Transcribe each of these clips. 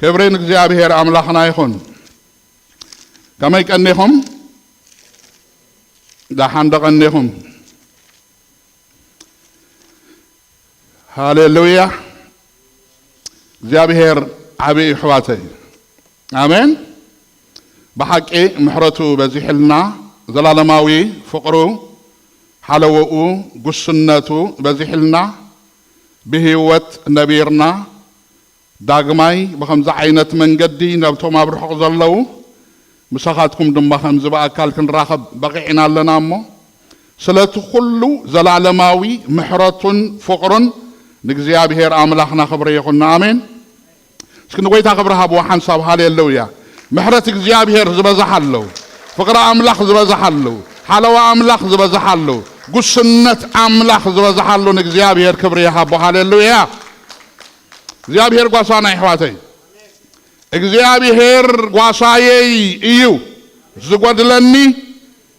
ክብሪ ንእግዚኣብሔር ኣምላኽና ይኹን። ከመይ ቀኒኹም? ደሓን ዶ ቀኒኹም? ሃሌሉያ። እግዚኣብሔር ዓብዪ እዩ፣ ኣሕዋተይ። ኣሜን። ብሓቂ ምሕረቱ በዚሕልና፣ ዘላለማዊ ፍቕሩ፣ ሓለወኡ፣ ጉስነቱ በዚሕልና፣ ብህይወት ነቢርና፣ ዳግማይ ብኸምዚ ዓይነት መንገዲ ነብቶም ኣብ ርሑቕ ዘለዉ፣ ምሳኻትኩም ድማ ከምዚ ብኣካል ክንራኸብ በቒዕና ኣለና እሞ፣ ስለቲ ኩሉ ዘላለማዊ ምሕረቱን ፍቕሩን ንእግዚኣብሔር ኣምላኽና ክብሪ ይኹን። ኣሜን። እስኪ ንጎይታ ክብሪ ሃብዎ ሓንሳብ። ሃሌሉያ። ምሕረት እግዚኣብሔር ዝበዝሓሉ፣ ፍቕሪ ኣምላኽ ዝበዝሓሉ፣ ሓለዋ ኣምላኽ ዝበዝሓሉ፣ ጉስነት ኣምላኽ ዝበዝሓሉ ንእግዚኣብሔር ክብሪ ይሃቦ። ሃሌሉያ። እግዚኣብሔር ጓሳና፣ ኣሕዋተይ። እግዚኣብሔር ጓሳየይ እዩ፣ ዝጎድለኒ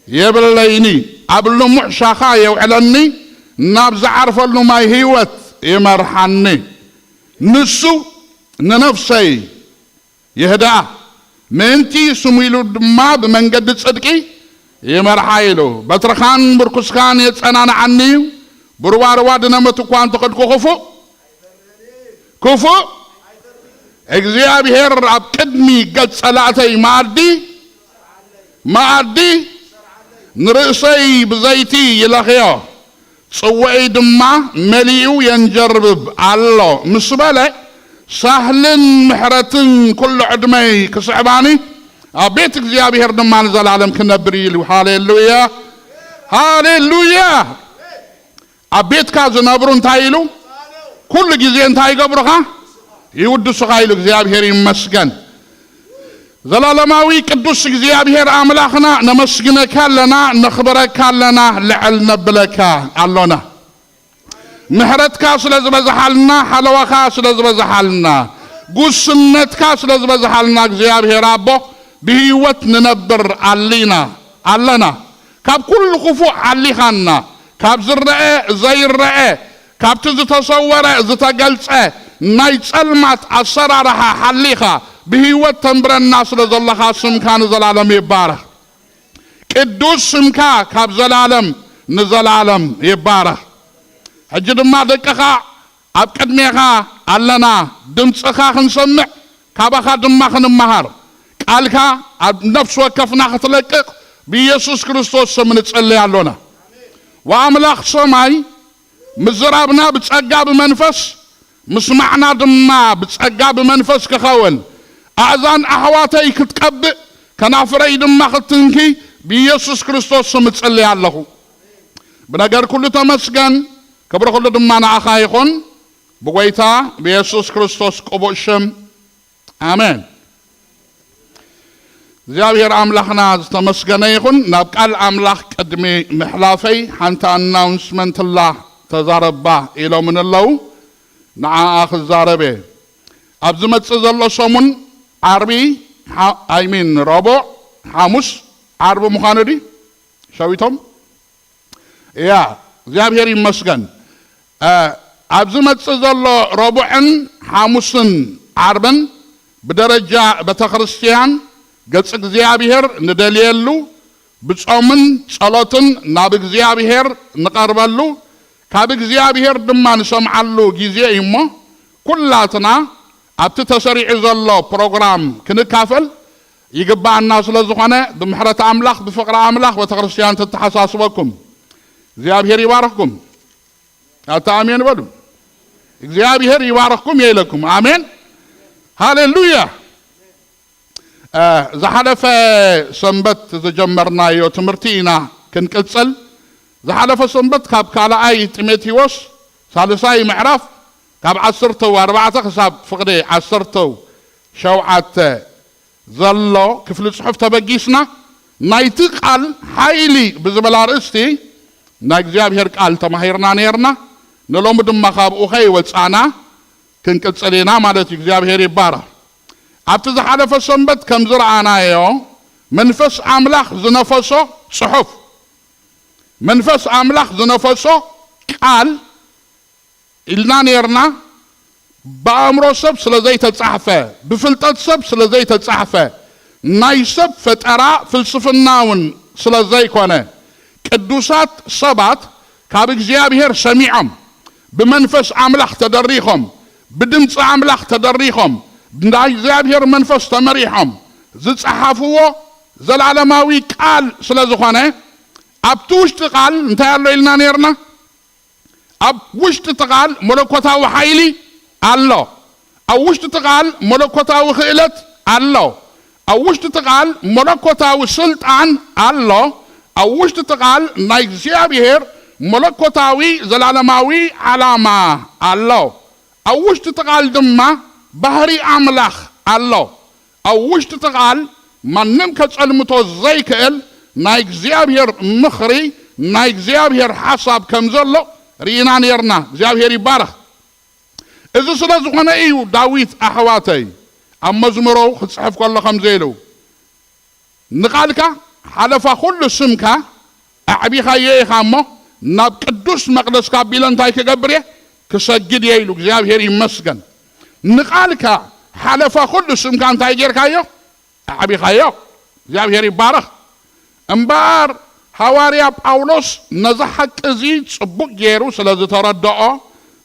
የብለይኒ። ኣብ ልሙዕ ሻኻ የውዕለኒ፣ ናብ ዝዓርፈሉ ማይ ህይወት ይመርሓኒ። ንሱ ንነፍሰይ የህድኣ፣ ምእንቲ ስሙ ኢሉ ድማ ብመንገዲ ጽድቂ ይመርሓ ኢሉ። በትርኻን ምርኩስካን የጸናንዓኒ እዩ፣ ብሩባሩባ ድነመት እኳ እንተኸድኩ ክፉእ ክፉእ እግዚኣብሔር ኣብ ቅድሚ ገጽ ጸላእተይ መኣዲ መኣዲ ንርእሰይ ብዘይቲ ይለኽዮ፣ ጽዋእይ ድማ መሊኡ የንጀርብብ ኣሎ ምስ በለ፣ ሳህልን ምሕረትን ኩሉ ዕድመይ ክስዕባኒ፣ ኣብ ቤት እግዚኣብሔር ድማ ንዘላለም ክነብር ኢሉ። ሃሌሉያ፣ ሃሌሉያ። ኣብ ቤትካ ዝነብሩ እንታይ ኢሉ? ኩሉ ግዜ እንታይ ይገብሩኻ? ይውድሱኻ ኢሉ። እግዚኣብሔር ይመስገን። ዘላለማዊ ቅዱስ እግዚኣብሔር ኣምላኽና፣ ነመስግነካ ኣለና፣ ነኽብረካ ኣለና፣ ልዕል ነብለካ ኣሎና። ምሕረትካ ስለ ዝበዝሓልና፣ ሓለዋኻ ስለ ዝበዝሓልና፣ ጉስነትካ ስለ ዝበዝሓልና፣ እግዚኣብሔር ኣቦ፣ ብህይወት ንነብር ኣሊና ኣለና። ካብ ኩሉ ክፉእ ሓሊኻና፣ ካብ ዝረአ ዘይረአ፣ ካብቲ ዝተሰወረ ዝተገልጸ ናይ ጸልማት ኣሰራርሓ ሓሊኻ ብህይወት ተንብረና ስለ ዘለኻ፣ ስምካ ንዘላለም ይባረኽ። ቅዱስ ስምካ ካብ ዘላለም ንዘላለም ይባረኽ። ሕጂ ድማ ደቅኻ ኣብ ቅድሜኻ ኣለና፣ ድምፅኻ ክንሰምዕ፣ ካባኻ ድማ ክንመሃር፣ ቃልካ ኣብ ነፍሲ ወከፍና ክትለቅቕ ብኢየሱስ ክርስቶስ ስም ንጽሊ ኣሎና። ወኣምላኽ ሰማይ፣ ምዝራብና ብጸጋ ብመንፈስ፣ ምስማዕና ድማ ብጸጋ ብመንፈስ ክኸውን፣ ኣእዛን ኣሕዋተይ ክትቀብእ፣ ከናፍረይ ድማ ክትንኪ ብኢየሱስ ክርስቶስ ስም እጽሊ ኣለኹ። ብነገር ኩሉ ተመስገን፣ ክብሪ ኩሉ ድማ ንኣኻ ይኹን፣ ብጎይታ ብየሱስ ክርስቶስ ቅቡእ ሽም፣ ኣሜን። እግዚኣብሔር ኣምላኽና ዝተመስገነ ይኹን። ናብ ቃል ኣምላኽ ቅድሚ ምሕላፈይ ሓንቲ ኣናውንስመንት ኣላ፣ ተዛረባ ኢሎምን ኣለዉ፣ ንዓኣ ክዛረብ እየ። ኣብ ዝመጽእ ዘሎ ሰሙን ዓርቢ፣ ሓ-፣ ኣይሚን ረቡዕ፣ ሓሙስ፣ ዓርቢ ምዃኑ ድዩ? ሸዊቶም? እያ፣ እግዚኣብሔር ይመስገን። እ፣ ኣብ ዝመጽእ ዘሎ ረቡዕን ሓሙስን ዓርብን ብደረጃ ቤተ ክርስቲያን ገጽ እግዚኣብሔር ንደልየሉ፣ ብጾምን ጸሎትን ናብ እግዚኣብሔር ንቐርበሉ፣ ካብ እግዚኣብሔር ድማ ንሰምዓሉ ግዜ እዩ እሞ፣ ኩላትና ኣብቲ ተሰሪዑ ዘሎ ፕሮግራም ክንካፈል ይግባኣና ስለ ዝኾነ፣ ብምሕረት ኣምላኽ፣ ብፍቕሪ ኣምላኽ ቤተ ክርስቲያን ትተሓሳስበኩም። እግዚኣብሔር ይባርኽኩም። ኣታ ኣሜን በሉ። እግዚኣብሔር ይባርኽኩም እየ ኢለኩም። ኣሜን። ሃሌሉያ። እ፣ ዝሓለፈ ሰንበት ዝጀመርናዮ ትምህርቲ ኢና ክንቅጽል። ዝሓለፈ ሰንበት ካብ ካልኣይ ጢሞቴዎስ ሳልሳይ ምዕራፍ ካብ ዓሰርተው ኣርባዕተ ክሳብ ፍቕዲ ዓሰርተው ሸውዓተ ዘሎ ክፍሊ ጽሑፍ ተበጊስና፣ ናይቲ ቃል ሓይሊ ብዝብል ኣርእስቲ ናይ እግዚኣብሔር ቃል ተማሂርና ነይርና። ንሎሚ ድማ ካብኡ ከይወጻና ክንቅጽል ኢና ማለት እዩ። እግዚኣብሔር ይባረኽ። ኣብቲ ዝሓለፈ ሰንበት ከም ዝረኣናዮ፣ መንፈስ ኣምላኽ ዝነፈሶ ጽሑፍ፣ መንፈስ ኣምላኽ ዝነፈሶ ቃል ኢልና ነይርና። ብኣእምሮ ሰብ ስለ ዘይተጻሕፈ፣ ብፍልጠት ሰብ ስለ ዘይተጻሕፈ፣ ናይ ሰብ ፈጠራ ፍልስፍና እውን ስለ ዘይኮነ፣ ቅዱሳት ሰባት ካብ እግዚኣብሔር ሰሚዖም፣ ብመንፈስ ኣምላኽ ተደሪኾም፣ ብድምፂ ኣምላኽ ተደሪኾም፣ ናይ እግዚኣብሔር መንፈስ ተመሪሖም ዝጸሓፍዎ ዘላለማዊ ቃል ስለ ዝኾነ፣ ኣብቲ ውሽጢ ቃል እንታይ ኣሎ ኢልና ነይርና? ኣብ ውሽጢ እቲ ቃል መለኮታዊ ሓይሊ ኣሎ። ኣብ ውሽጢ እቲ ቃል መለኮታዊ ክእለት ኣሎ። ኣብ ውሽጢ እቲ ቃል መለኮታዊ ስልጣን ኣሎ። ኣብ ውሽጢ እቲ ቃል ናይ እግዚኣብሔር መለኮታዊ ዘላለማዊ ዓላማ ኣሎ። ኣብ ውሽጢ እቲ ቃል ድማ ባህሪ ኣምላኽ ኣሎ። ኣብ ውሽጢ እቲ ቃል ማንም ከጸልምቶ ዘይክእል ናይ እግዚኣብሔር ምኽሪ፣ ናይ እግዚኣብሔር ሓሳብ ከም ዘሎ ርኢና ነርና። እግዚኣብሔር ይባረኽ። እዚ ስለ ዝኾነ እዩ ዳዊት ኣሕዋተይ ኣብ መዝሙሮው ክጽሕፍ ከሎ ከምዚ ኢሉ፣ ንቓልካ ሓለፋ ኩሉ ስምካ ኣዕቢኻዮ ኢኻ እሞ ናብ ቅዱስ መቕደስካ ኣቢለ እንታይ ክገብር እየ? ክሰግድ እየ ኢሉ። እግዚኣብሔር ይመስገን። ንቓልካ ሓለፋ ኩሉ ስምካ እንታይ ጌርካዮ? ኣዕቢኻዮ። እግዚኣብሔር ይባረኽ። እምበኣር ሃዋርያ ጳውሎስ ነዚ ሓቂ እዚ ጽቡቕ ገይሩ ስለ ዝተረድኦ፣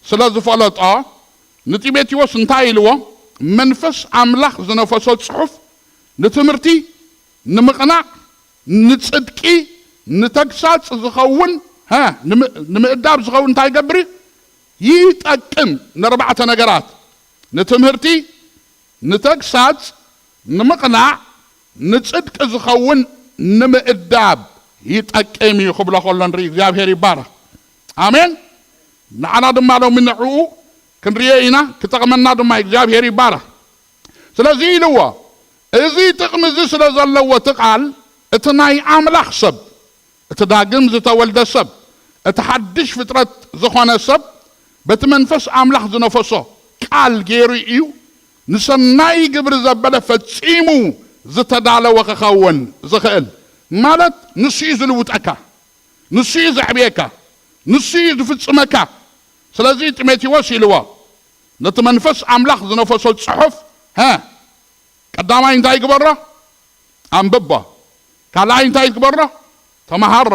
ስለ ዝፈለጦ፣ ንጢሞቴዎስ እንታይ ኢልዎ? መንፈስ ኣምላኽ ዝነፈሶ ጽሑፍ ንትምህርቲ፣ ንምቕናዕ፣ ንጽድቂ፣ ንተግሳጽ ዝኸውን፣ ሀ፣ ንምእዳብ ዝኸውን እንታይ ይገብር? ይጠቅም። ንኣርባዕተ ነገራት፣ ንትምህርቲ፣ ንተግሳጽ፣ ንምቕናዕ፣ ንጽድቂ ዝኸውን ንምእዳብ ይጠቅም እዩ ክብሎ ከሎ ንርኢ። እግዚኣብሔር ይባረኽ። ኣሜን። ንዓና ድማ ሎሚ ንዕኡ ክንርእዮ ኢና፣ ክጠቕመና ድማ እዩ። እግዚኣብሔር ይባረኽ። ስለዚ ኢልዎ፣ እዚ ጥቕሚ እዚ ስለ ዘለዎ እቲ ቃል፣ እቲ ናይ ኣምላኽ ሰብ፣ እቲ ዳግም ዝተወልደ ሰብ፣ እቲ ሓድሽ ፍጥረት ዝኾነ ሰብ፣ በቲ መንፈስ ኣምላኽ ዝነፈሶ ቃል ገይሩ እዩ ንሰናይ ግብሪ ዘበለ ፈጺሙ ዝተዳለወ ክኸውን ዝኽእል። ማለት ንሱ እዩ ዝልውጠካ፣ ንሱ እዩ ዘዕብየካ፣ ንሱ እዩ ዝፍጽመካ። ስለዚ ጢሞቴዎስ ኢልዎ፣ ነቲ መንፈስ ኣምላኽ ዝነፈሶ ጽሑፍ፣ ሀ፣ ቀዳማይ እንታይ ግበሮ? ኣንብቦ። ካልኣይ እንታይ ግበሮ? ተመሃሮ።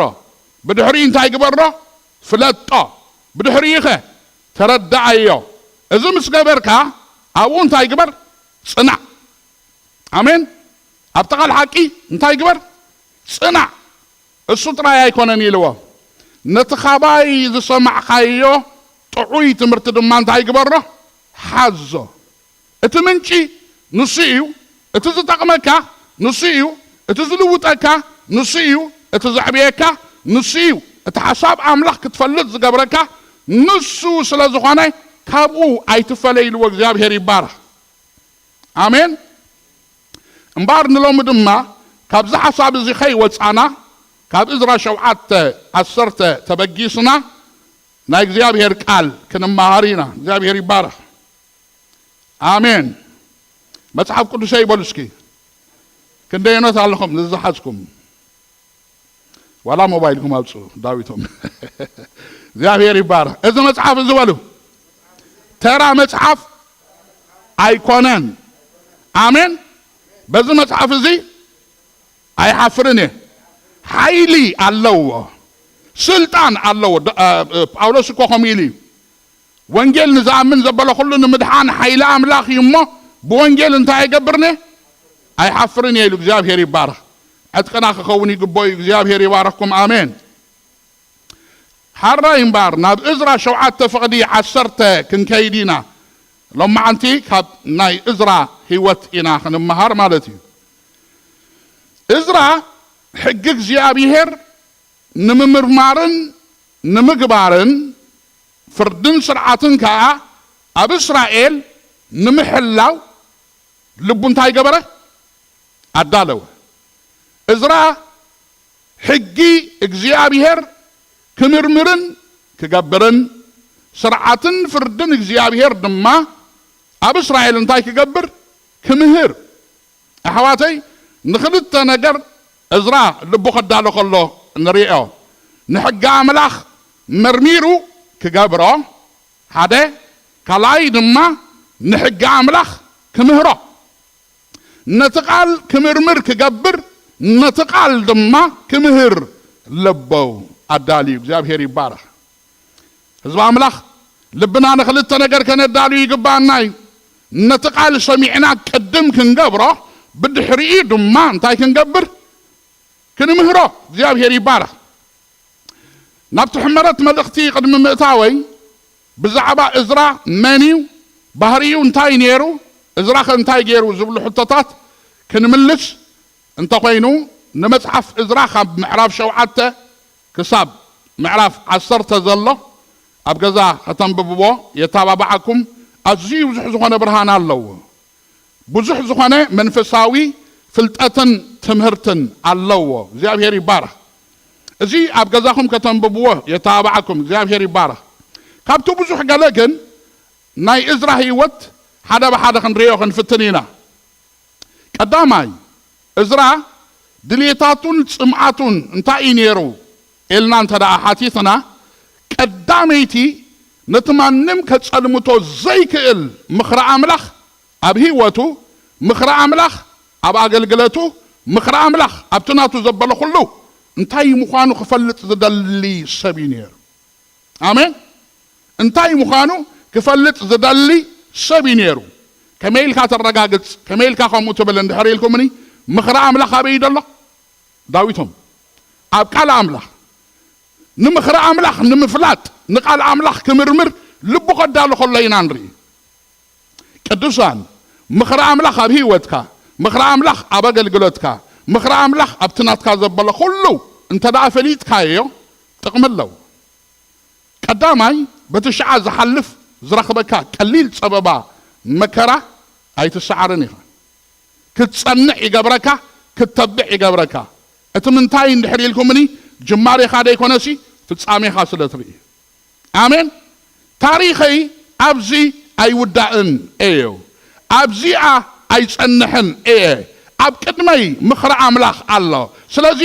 ብድሕሪኡ እንታይ ግበሮ? ፍለጦ። ብድሕሪኡ ኸ? ተረዳኣዮ። እዚ ምስ ገበርካ፣ ኣብኡ እንታይ ግበር? ጽናዕ። ኣሜን። ኣብቲ ቃል ሓቂ እንታይ ግበር? ጽናዕ። እሱ ጥራይ ኣይኮነን ኢልዎ። ነቲ ካባይ ዝሰማዕካዮ ጥዑይ ትምህርቲ ድማ እንታይ ግበሮ? ሓዞ። እቲ ምንጪ ንሱ እዩ። እቲ ዝጠቕመካ ንሱ እዩ። እቲ ዝልውጠካ ንሱ እዩ። እቲ ዘዕብየካ ንሱ እዩ። እቲ ሓሳብ ኣምላኽ ክትፈልጥ ዝገብረካ ንሱ ስለ ዝኾነ ካብኡ ኣይትፈለ ኢልዎ። እግዚኣብሔር ይባረኽ። ኣሜን። እምበኣር ንሎሚ ድማ ካብዚ ሓሳብ እዚ ከይወጻና ካብ እዝራ ሸውዓተ ዓሰርተ ተበጊስና ናይ እግዚኣብሔር ቃል ክንመሃር ኢና። እግዚኣብሔር ይባረኽ። ኣሜን። መጽሓፍ ቅዱሰይ ይበሉ እስኪ። ክንደየኖት ኣለኹም ዝዝሓዝኩም? ዋላ ሞባይልኩም ኣውፅኡ ዳዊቶም። እግዚኣብሔር ይባረኽ። እዚ መጽሓፍ እዚ በሉ ተራ መጽሓፍ ኣይኮነን። ኣሜን። በዚ መጽሓፍ እዚ ኣይሓፍርን እየ። ሓይሊ ኣለዎ፣ ስልጣን ኣለዎ። ደ- እ- እ- ጳውሎስ እኮ ከምኡ ኢሉ እዩ። ወንጌል ንዝኣምን ዘበለ ኩሉ ንምድሓን ሓይሊ ኣምላኽ እዩ እሞ ብወንጌል እንታይ ኣይገብርን እየ? ኣይሓፍርን እየ ኢሉ። እግዚኣብሔር ይባረኽ። ዕጥቅና ክኸውን ይግብኦ እዩ። እግዚኣብሔር ይባረኽኩም። ኣሜን። ሓራይ እምበኣር ናብ እዝራ ሸውዓተ ፍቕዲ ዓሰርተ ክንከይድ ኢና። ሎማዓንቲ ካብ ናይ እዝራ ህይወት ኢና ክንመሃር ማለት እዩ። እዝራ ሕጊ እግዚኣብሔር ንምምርማርን ንምግባርን ፍርድን ስርዓትን ከኣ ኣብ እስራኤል ንምሕላው ልቡ እንታይ ገበረ? ኣዳለወ። እዝራ ሕጊ እግዚኣብሔር ክምርምርን ክገብርን ስርዓትን ፍርድን እግዚኣብሔር ድማ ኣብ እስራኤል እንታይ ክገብር? ክምህር። ኣሕዋተይ፣ ንኽልተ ነገር እዝራ ልቡ ከዳሎ ከሎ ንሪኦ። ንሕጊ ኣምላኽ መርሚሩ ክገብሮ ሓደ፣ ካልኣይ ድማ ንሕጊ ኣምላኽ ክምህሮ፣ ነቲ ቃል ክምርምር ክገብር፣ ነቲ ቃል ድማ ክምህር ለበው ኣዳልዩ። እግዚኣብሔር ይባረኽ። ህዝቢ ኣምላኽ፣ ልብና ንኽልተ ነገር ከነዳሉ ይግባኣና እዩ። ነቲ ቃል ሰሚዕና ቅድም ክንገብሮ፣ ብድሕሪኡ ድማ እንታይ ክንገብር? ክንምህሮ። እግዚኣብሔር ይባረኽ። ናብቲ ሕመረት መልእኽቲ ቅድሚ ምእታወይ፣ ብዛዕባ እዝራ መን እዩ፣ ባህሪኡ እንታይ ነይሩ፣ እዝራኸ እንታይ ገይሩ ዝብሉ ሕቶታት ክንምልስ እንተኾይኑ፣ ንመጽሓፍ እዝራ ካብ ምዕራፍ ሸውዓተ ክሳብ ምዕራፍ ዓሰርተ ዘሎ ኣብ ገዛ ከተንብብዎ የተባብዓኩም። ኣዝዩ ብዙሕ ዝኾነ ብርሃን ኣለዎ። ብዙሕ ዝኾነ መንፈሳዊ ፍልጠትን ትምህርትን ኣለዎ። እግዚኣብሔር ይባረኽ። እዚ ኣብ ገዛኹም ከተንብብዎ የተባብዓኩም። እግዚኣብሔር ይባረኽ። ካብቲ ብዙሕ ገለ ግን ናይ እዝራ ህይወት ሓደ ብሓደ ክንርእዮ ክንፍትን ኢና። ቀዳማይ፣ እዝራ ድሌታቱን ጽምኣቱን እንታይ እዩ ነይሩ ኢልና እንተ ደኣ ሓቲትና፣ ቀዳመይቲ ነቲ ማንም ከጸልምቶ ዘይክእል ምኽሪ ኣምላኽ ኣብ ህይወቱ፣ ምኽሪ ኣምላኽ ኣብ ኣገልግለቱ፣ ምኽሪ ኣምላኽ ኣብቲ ናቱ ዘበለ ኩሉ እንታይ ምዃኑ ክፈልጥ ዝደሊ ሰብ እዩ ነይሩ። ኣሜን። እንታይ ምዃኑ ክፈልጥ ዝደሊ ሰብ እዩ ነይሩ። ከመይ ኢልካ ተረጋግጽ፣ ከመይ ኢልካ ከምኡ ትብል እንድሕር ኢልኩምኒ፣ ምኽሪ ኣምላኽ ኣበይ እዩ ዘሎ? ዳዊቶም ኣብ ቃል ኣምላኽ፣ ንምኽሪ ኣምላኽ ንምፍላጥ፣ ንቃል ኣምላኽ ክምርምር ልቡ ከዳሉ ከሎ ኢና ንርኢ። ቅዱሳን፣ ምኽሪ ኣምላኽ ኣብ ህይወትካ፣ ምኽሪ ኣምላኽ ኣብ ኣገልግሎትካ፣ ምኽሪ ኣምላኽ ኣብቲ ናትካ ዘበለ ኩሉ እንተ ደኣ ፈሊጥካዮ፣ ጥቕሚ ኣለዎ። ቀዳማይ፣ በቲ ሽዓ ዝሓልፍ ዝረኽበካ ቀሊል ጸበባ መከራ ኣይትሰዓርን ኢኻ። ክትጸንዕ ይገብረካ፣ ክትተብዕ ይገብረካ። እቲ ምንታይ እንድሕር ኢልኩምኒ፣ ጅማሬኻ ደይኮነሲ ፍጻሜኻ ስለ ትርኢ። ኣሜን። ታሪኸይ ኣብዚ ኣይውዳእን እየ፣ ኣብዚኣ ኣይጸንሕን እየ። ኣብ ቅድመይ ምኽሪ ኣምላኽ ኣሎ። ስለዚ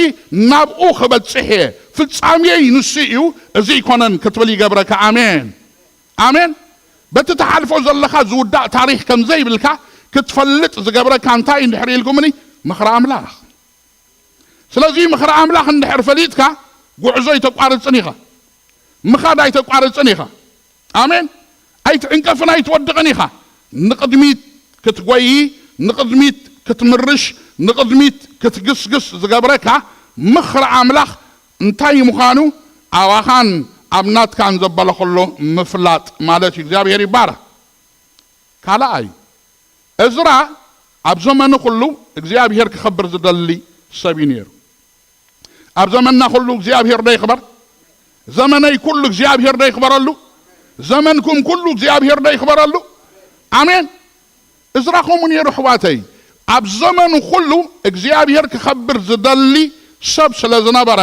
ናብኡ ክበጽሕ እየ። ፍጻሜይ ንሱ እዩ፣ እዚ ኣይኮነን ክትብል ይገብረካ። ኣሜን፣ ኣሜን። በቲ ትሓልፎ ዘለኻ ዝውዳእ ታሪኽ ከም ዘይብልካ ክትፈልጥ ዝገብረካ እንታይ እንድሕር ኢልኩምኒ፣ ምኽሪ ኣምላኽ። ስለዚ ምኽሪ ኣምላኽ እንድሕር ፈሊጥካ፣ ጉዕዞ ኣይተቋርጽን ኢኻ፣ ምኻድ ኣይተቋርጽን ኢኻ። ኣሜን። ኣይትዕንቀፍን ኣይትወድቕን ኢኻ። ንቕድሚት ክትጎዪ፣ ንቕድሚት ክትምርሽ፣ ንቕድሚት ክትግስግስ ዝገብረካ ምኽሪ ኣምላኽ እንታይ ምዃኑ ኣባኻን ኣብ ናትካን ዘበለ ኩሉ ምፍላጥ ማለት እዩ። እግዚኣብሔር ይባረኽ። ካልኣይ፣ እዝራ ኣብ ዘመኑ ኩሉ እግዚኣብሔር ክኸብር ዝደሊ ሰብ እዩ ነይሩ። ኣብ ዘመንና ኩሉ እግዚኣብሔር ዶ ይኽበር? ዘመነይ ኩሉ እግዚኣብሔር ዶ ይኽበረሉ? ዘመንኩም ኩሉ እግዚኣብሔር ዶ ይኽበረሉ? ኣሜን። እዝራ ከምኡ ነይሩ ኣሕዋተይ። ኣብ ዘመኑ ኩሉ እግዚኣብሔር ክኸብር ዝደሊ ሰብ ስለ ዝነበረ፣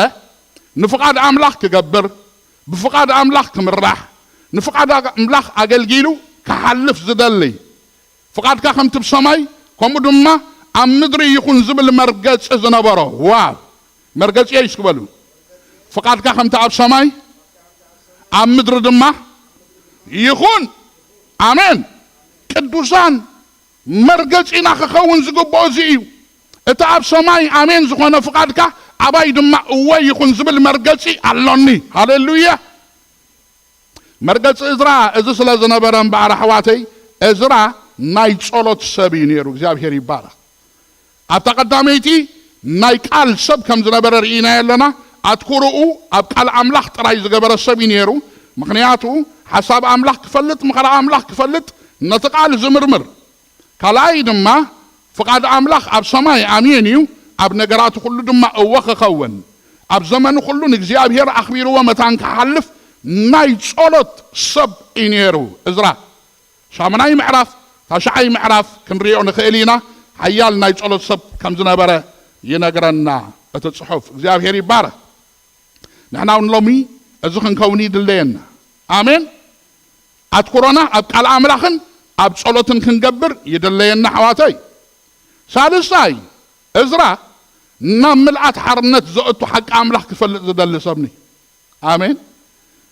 ንፍቓድ ኣምላኽ ክገብር፣ ብፍቓድ ኣምላኽ ክምራሕ፣ ንፍቓድ ኣምላኽ ኣገልጊሉ ክሓልፍ ዝደሊ፣ ፍቓድካ ከምቲ ብሰማይ ከምኡ ድማ ኣብ ምድሪ ይኹን ዝብል መርገጺ ዝነበሮ። ዋው! መርገጺ እዩ እስኪ በሉ። ፍቓድካ ከምቲ ኣብ ሰማይ ኣብ ምድሪ ድማ ይኹን። ኣሜን። ቅዱሳን፣ መርገጺና ክኸውን ዝግብኦ እዚ እዩ። እቲ ኣብ ሰማይ ኣሜን ዝኾነ ፍቓድካ፣ ኣባይ ድማ እወ ይኹን ዝብል መርገጺ ኣሎኒ። ሃሌሉያ። መርገጺ እዝራ እዚ ስለ ዝነበረ እምበኣር ኣሕዋተይ፣ እዝራ ናይ ጸሎት ሰብ እዩ ነይሩ። እግዚኣብሔር ይባረኽ። ኣብታ ቀዳመይቲ ናይ ቃል ሰብ ከም ዝነበረ ርኢናዮ ኣለና። ኣትኩሮኡ ኣብ ቃል ኣምላኽ ጥራይ ዝገበረ ሰብ እዩ ነይሩ። ምኽንያቱ ሓሳብ ኣምላኽ ክፈልጥ፣ ምኽሪ ኣምላኽ ክፈልጥ፣ ነቲ ቃል ዝምርምር። ካልኣይ ድማ ፍቓድ ኣምላኽ ኣብ ሰማይ ኣሜን እዩ፣ ኣብ ነገራት ኩሉ ድማ እወ ክኸውን። ኣብ ዘመኑ ኩሉ ንእግዚኣብሔር ኣኽቢርዎ መታን ክሓልፍ ናይ ጸሎት ሰብ እዩ ነይሩ እዝራ። ሻምናይ ምዕራፍ፣ ታሽዓይ ምዕራፍ ክንሪኦ ንኽእል ኢና። ሓያል ናይ ጸሎት ሰብ ከም ዝነበረ ይነግረና እቲ ጽሑፍ። እግዚኣብሔር ይባረኽ። ንሕና እውን ሎሚ እዚ ክንከውን ይድለየና። ኣሜን። ኣትኩሮና ኣብ ቃል ኣምላኽን ኣብ ጸሎትን ክንገብር ይድለየና ኣሕዋተይ። ሳልሳይ፣ እዝራ ናብ ምልኣት ሓርነት ዘእቱ ሓቂ ኣምላኽ ክፈልጥ ዝደሊ ሰብኒ። ኣሜን።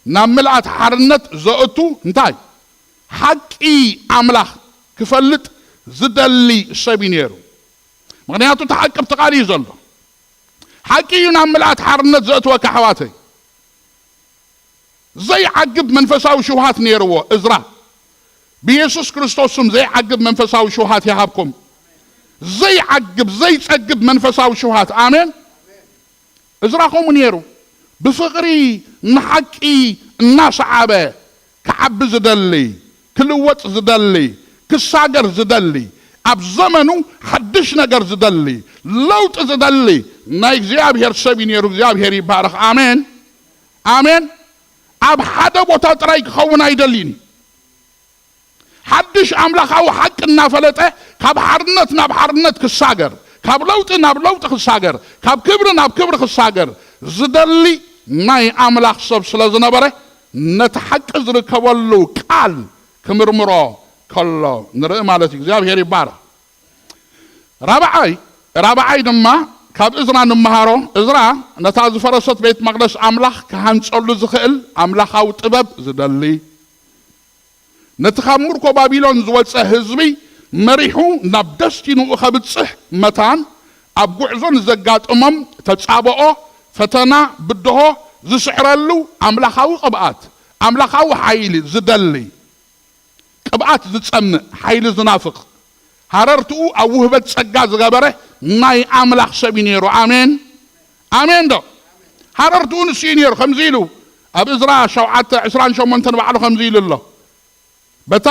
ናብ ምልኣት ሓርነት ዘእቱ እንታይ? ሓቂ ኣምላኽ ክፈልጥ ዝደሊ ሰብ እዩ ነይሩ። ምኽንያቱ እቲ ሓቂ ኣብቲ ቃል እዩ ዘሎ። ሓቂ እዩ ናብ ምልኣት ሓርነት ዘእትወካ ኣሕዋተይ። ዘይዓግብ መንፈሳዊ ሽውሃት ነይርዎ እዝራ። ብየሱስ ክርስቶስ ስም ዘይዓግብ መንፈሳዊ ሽውሃት ይሃብኩም። ዘይዓግብ ዘይጸግብ መንፈሳዊ ሽውሃት። ኣሜን። እዝራ ከምኡ ነይሩ። ብፍቕሪ ንሓቂ እናሰዓበ ክዓቢ ዝደሊ፣ ክልወጥ ዝደሊ፣ ክሳገር ዝደሊ፣ ኣብ ዘመኑ ሓድሽ ነገር ዝደሊ፣ ለውጢ ዝደሊ ናይ እግዚኣብሔር ሰብ እዩ ነይሩ። እግዚኣብሔር ይባረኽ። ኣሜን፣ ኣሜን። ኣብ ሓደ ቦታ ጥራይ ክኸውን ኣይደልይን እዩ። ሓድሽ ኣምላኻዊ ሓቂ እናፈለጠ ካብ ሓርነት ናብ ሓርነት ክሳገር፣ ካብ ለውጢ ናብ ለውጢ ክሳገር፣ ካብ ክብሪ ናብ ክብሪ ክሳገር ዝደሊ ናይ ኣምላኽ ሰብ ስለ ዝነበረ፣ ነቲ ሓቂ ዝርከበሉ ቃል ክምርምሮ ከሎ ንርኢ ማለት እዩ። እግዚኣብሔር ይባረኽ። ራብዓይ ራብዓይ ድማ ካብ እዝራ ንምሃሮ። እዝራ ነታ ዝፈረሰት ቤት መቕደስ ኣምላኽ ክሃንጸሉ ዝኽእል ኣምላኻዊ ጥበብ ዝደሊ፣ ነቲ ካብ ምርኮ ባቢሎን ዝወጸ ህዝቢ መሪሑ ናብ ደስቲንኡ ከብጽሕ መታን ኣብ ጉዕዞ ንዘጋጥሞም ተጻብኦ፣ ፈተና፣ ብድሆ ዝስዕረሉ ኣምላኻዊ ቅብኣት፣ ኣምላኻዊ ሓይሊ ዝደሊ፣ ቅብኣት ዝጸምእ፣ ሓይሊ ዝናፍቕ፣ ሃረርትኡ ኣብ ውህበት ጸጋ ዝገበረ ናይ ኣምላኽ ሰብ እዩ ነይሩ። ኣሜን፣ ኣሜን ዶ? ሃረርትኡ ንሱ እዩ ነይሩ። ከምዚ ኢሉ ኣብ እዝራ ሸውዓተ ዕስራን ሸሞንተን ባዕሉ ከምዚ ኢሉ ኣሎ። በታ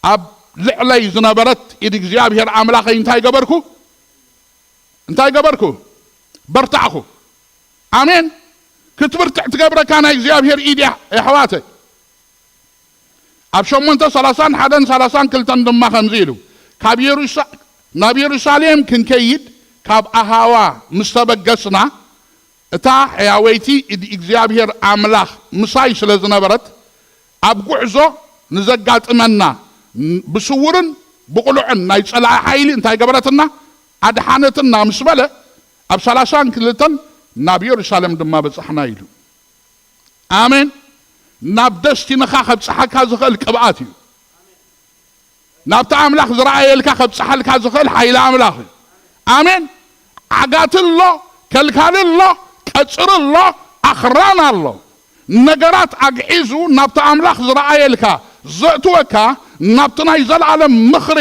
ኣብ ልዕለይ ዝነበረት ኢድ እግዚኣብሔር ኣምላኸይ እንታይ ገበርኩ? እንታይ ገበርኩ? በርታዕኹ። ኣሜን። ክትብርትዕ ትገብረካ ናይ እግዚኣብሔር ኢድ እያ፣ የሕዋተይ። ኣብ ሸሞንተ ሰላሳን ሓደን ሰላሳን ክልተን ድማ ከምዚ ኢሉ፣ ካብ የሩሳ-፣ ናብ የሩሳሌም ክንከይድ ካብ ኣሃዋ ምስ ተበገስና፣ እታ ሕያወይቲ ኢድ እግዚኣብሔር ኣምላኽ ምሳይ ስለ ዝነበረት፣ ኣብ ጉዕዞ ንዘጋጥመና ብስውርን ብቕሉዕን ናይ ጸላኢ ሓይሊ እንታይ ገበረትና? ኣድሓነትና ምስ በለ፣ ኣብ ሰላሳን ክልተን ናብ የሩሳሌም ድማ በጻሕና ኢሉ። ኣሜን። ናብ ደስቲንኻ ከብጽሓካ ዝኽእል ቅብኣት እዩ። ናብቲ ኣምላኽ ዝረኣየልካ ከብጽሓልካ ዝኽእል ሓይሊ ኣምላኽ እዩ። ኣሜን። ዓጋቲ ኣሎ፣ ከልካሊ ኣሎ፣ ቀጽሪ ኣሎ፣ ኣኽራን ኣሎ። ነገራት ኣግዒዙ ናብቲ ኣምላኽ ዝረኣየልካ ዘእትወካ፣ ናብቲ ናይ ዘለኣለም ምኽሪ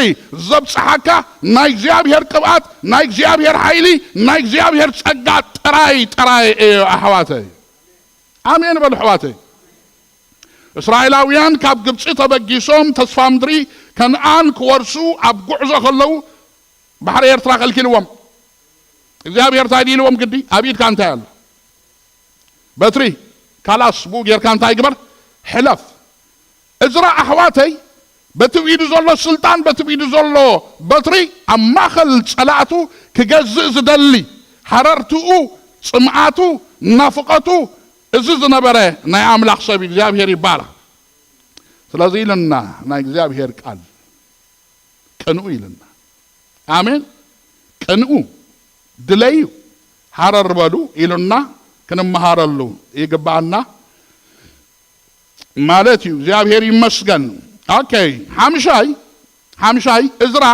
ዘብጽሓካ ናይ እግዚኣብሔር ቅብኣት፣ ናይ እግዚኣብሔር ሓይሊ፣ ናይ እግዚኣብሔር ጸጋ ጥራይ ጥራይ እዩ ኣሕዋተይ። ኣሜን በሉ ኣሕዋተይ። እስራኤላውያን ካብ ግብጺ ተበጊሶም ተስፋ ምድሪ ከነኣን ክወርሱ ኣብ ጉዕዞ ከለዉ ባሕሪ ኤርትራ ከልኪልዎም። እግዚኣብሔር እንታይ ድኢልዎም? ግዲ ኣብ ኢድካ እንታይ ኣሎ? በትሪ። ካላስ ብኡ ጌርካ እንታይ ግበር? ሕለፍ። እዝራ ኣሕዋተይ በቲ ብኢዱ ዘሎ ስልጣን፣ በቲ ብኢዱ ዘሎ በትሪ ኣብ ማእከል ጸላእቱ ክገዝእ ዝደሊ፣ ሃረርትኡ፣ ጽምኣቱ፣ ናፍቐቱ፣ እዚ ዝነበረ ናይ ኣምላኽ ሰብ እግዚኣብሔር ይባረኽ። ስለዚ ኢልና ናይ እግዚኣብሔር ቃል ቅንኡ ኢልና። ኣሜን። ቅንኡ፣ ድለዩ፣ ሃረር በሉ ኢሉና ክንመሃረሉ ይግባኣና ማለት እዩ። እግዚኣብሔር ይመስገን። ኦኬ፣ ሓምሻይ፣ ሓምሻይ እዝራ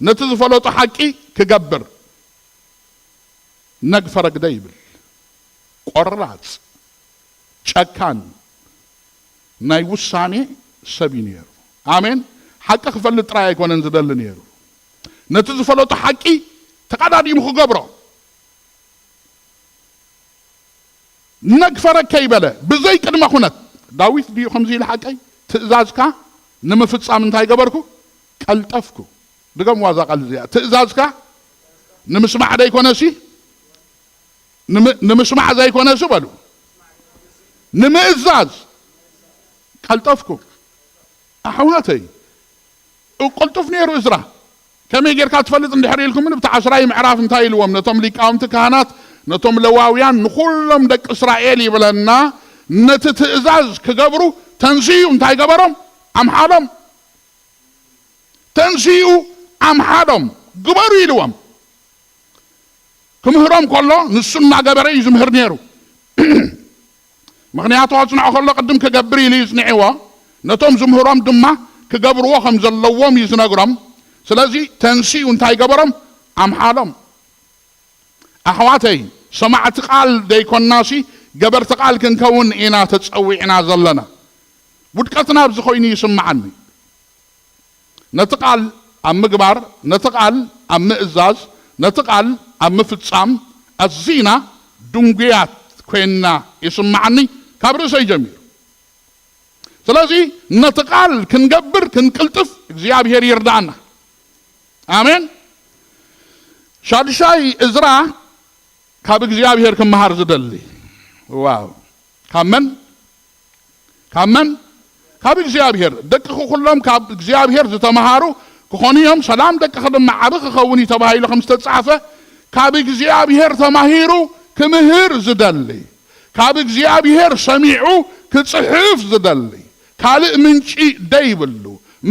ነቲ ዝፈለጦ ሓቂ ክገብር ነግፈረግደ ይብል። ቆራጽ፣ ጨካን፣ ናይ ውሳኔ ሰብ እዩ ነይሩ። ኣሜን። ሓቂ ክፈልጥ ጥራይ ኣይኮነን ዝደሊ ነይሩ። ነቲ ዝፈለጦ ሓቂ ተቐዳዲሙ ክገብሮ። ነግፈረከ ይበለ፣ ብዘይ ቅድመ ኩነት። ዳዊት ድዩ ከምዚ ኢሉ ሓቀይ? ትእዛዝካ ንምፍጻም እንታይ ገበርኩ? ቀልጠፍኩ። ድገምዋ እዛ ቃል እዚኣ። ትእዛዝካ ንምስማዕ ዘይኮነሲ፣ ንም-፣ ንምስማዕ ዘይኮነሲ በሉ። ንምእዛዝ ቀልጠፍኩ። ኣሕዋተይ፣ ቅልጡፍ ነይሩ እዝራ። ከመይ ጌርካ ትፈልጥ እንድሕር ኢልኩምኒ፣ ብቲ ዓስራይ ምዕራፍ እንታይ ኢልዎም? ነቶም ሊቃውንቲ ካህናት፣ ነቶም ለዋውያን፣ ንኹሎም ደቂ እስራኤል ይብለና፣ ነቲ ትእዛዝ ክገብሩ ተንስኡ እንታይ ገበሮም? ኣምሓሎም። ተንስኡ ኣምሓሎም። ግበሩ ኢልዎም። ክምህሮም ከሎ ንሱ እናገበረ እዩ ዝምህር ነይሩ። ምኽንያቱ ከጽንዖ ከሎ ቅድም ክገብር ኢሉ እዩ ጽኒዕዎ። ነቶም ዝምህሮም ድማ ክገብርዎ ከም ዘለዎም እዩ ዝነግሮም። ስለዚ ተንሲኡ እንታይ ገበሮም? ኣምሓሎም። ኣሕዋተይ፣ ሰማዕቲ ቃል ዘይኮናሲ ገበርቲ ቃል ክንከውን ኢና ተጸዊዕና ዘለና። ውድቀትና ኣብዚ ኮይኑ ይስምዓኒ። ነቲ ቃል ኣብ ምግባር፣ ነቲ ቃል ኣብ ምእዛዝ፣ ነቲ ቃል ኣብ ምፍጻም ኣዚና ድንጉያት ኮይንና ይስምዓኒ፣ ካብ ርእሰይ ጀሚሩ። ስለዚ ነቲ ቃል ክንገብር ክንቅልጥፍ እግዚኣብሔር ይርዳእና። ኣሜን። ሻድሻይ፣ እዝራ ካብ እግዚኣብሔር ክመሃር ዝደሊ። ዋው! ካብ መን? ካብ መን? ካብ እግዚኣብሔር። ደቅኺ ኩሎም ካብ እግዚኣብሔር ዝተመሃሩ ክኾኑ እዮም፣ ሰላም ደቅኺ ድማ ዓቢ ክኸውን እዩ ተባሂሉ ከም ዝተጻሕፈ፣ ካብ እግዚኣብሔር ተማሂሩ ክምህር ዝደሊ፣ ካብ እግዚኣብሔር ሰሚዑ ክጽሕፍ ዝደሊ፣ ካልእ ምንጪ ደይብሉ፣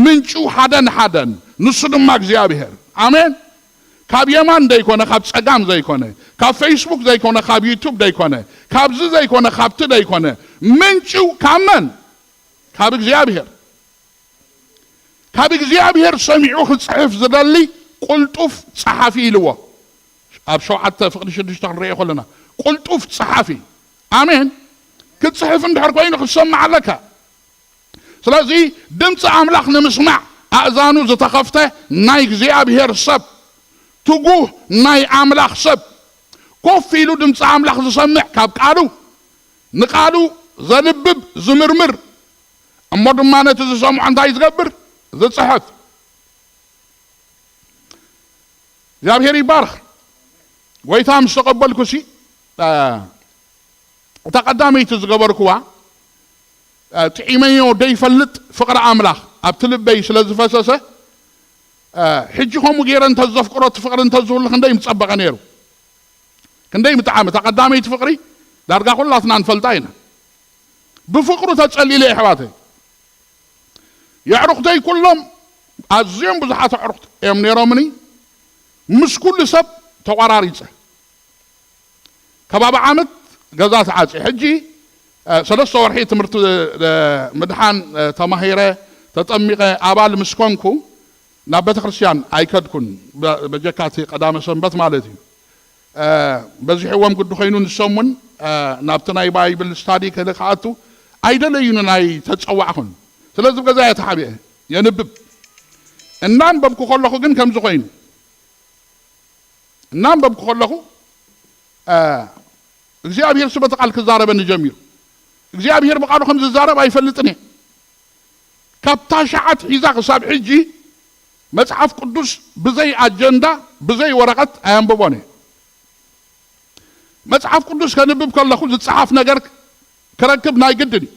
ምንጩ ሓደን ሓደን፣ ንሱ ድማ እግዚኣብሔር። ኣሜን። ካብ የማን ዘይኮነ፣ ካብ ጸጋም ዘይኮነ፣ ካብ ፌስቡክ ዘይኮነ፣ ካብ ዩቱብ ዘይኮነ፣ ካብዚ ዘይኮነ፣ ካብቲ ዘይኮነ፣ ምንጩ ካብ መን? ካብ እግዚኣብሔር። ካብ እግዚኣብሔር ሰሚዑ ክጽሕፍ ዝደሊ ቁልጡፍ ጸሓፊ ኢልዎ። ኣብ ሸውዓተ ፍቕዲ ሽዱሽተ ክንርእዮ ከለና፣ ቁልጡፍ ጸሓፊ። ኣሜን። ክትጽሕፍ እንድሕር ኮይኑ ክትሰምዕ ኣለካ። ስለዚ ድምፂ ኣምላኽ ንምስማዕ ኣእዛኑ ዝተኸፍተ ናይ እግዚኣብሔር ሰብ፣ ትጉህ ናይ ኣምላኽ ሰብ፣ ኮፍ ኢሉ ድምፂ ኣምላኽ ዝሰምዕ፣ ካብ ቃሉ ንቃሉ ዘንብብ፣ ዝምርምር፣ እሞ ድማ ነቲ ዝሰምዖ እንታይ ዝገብር? ዝፅሕፍ። እግዚኣብሔር ይባረኽ። ጎይታ ምስ ተቐበልኩሲ፣ እ፣ እታ ቀዳመይቲ ዝገበርኩዋ፣ እ፣ ጥዒመዮ ደይፈልጥ ፍቕሪ ኣምላኽ ኣብቲ ልበይ ስለ ዝፈሰሰ፣ እ፣ ሕጂ ከምኡ ገይረ እንተዘፍቅሮ፣ እቲ ፍቕሪ እንተዝህሉ ክንደይ ምጸበቐ ነይሩ። ክንደይ ምጠዓመ። እታ ቀዳመይቲ ፍቕሪ ዳርጋ ኩላትና ንፈልጣ ኢና። ብፍቕሩ ተጸሊለ፣ የሕዋተይ። የዕሩኽተይ ኩሎም ኣዝዮም ብዙሓት ኣዕሩኽቲ እዮም ነይሮምኒ። ምስ ኩሉ ሰብ ተቋራሪጸ። ከባቢ ዓመት ገዛ ተዓጽየ። ሕጂ፣ እ፣ ሰለስተ ወርሒ ትምህርቲ፣ እ፣ ምድሓን፣ እ፣ ተማሂረ፣ ተጠሚቐ፣ ኣባል ምስ ኮንኩ፣ ናብ ቤተ ክርስቲያን ኣይከድኩን። በ-፣ በጀካ እቲ ቀዳመ ሰንበት ማለት እዩ። እ፣ በዚሕዎም ግዲ ኮይኑ ንሶም እውን፣ እ፣ ናብቲ ናይ ባይብል ስታዲ ክል-፣ ክኣቱ ኣይደለዩን፣ ናይ ተጸዋዕኹን። ስለዚ ብገዛ እየ ተሓቢአ፣ የንብብ። እናንበብኩ ከለኹ ግን ከምዚ ኮይኑ፣ እናንበብኩ ከለኹ፣ እ፣ እግዚኣብሔር ስበቲ ቃል ክዛረበኒ ጀሚሩ። እግዚኣብሔር ብቃሉ ከም ዝዛረብ ኣይፈልጥን እየ። ካብታ ሸዓት ሒዛ ክሳብ ሕጂ መጽሓፍ ቅዱስ ብዘይ ኣጀንዳ፣ ብዘይ ወረቐት ኣየንብቦን እየ። መጽሓፍ ቅዱስ ከንብብ ከለኹ ዝጸሓፍ ነገር ክረክብ ናይ ግድን እዩ።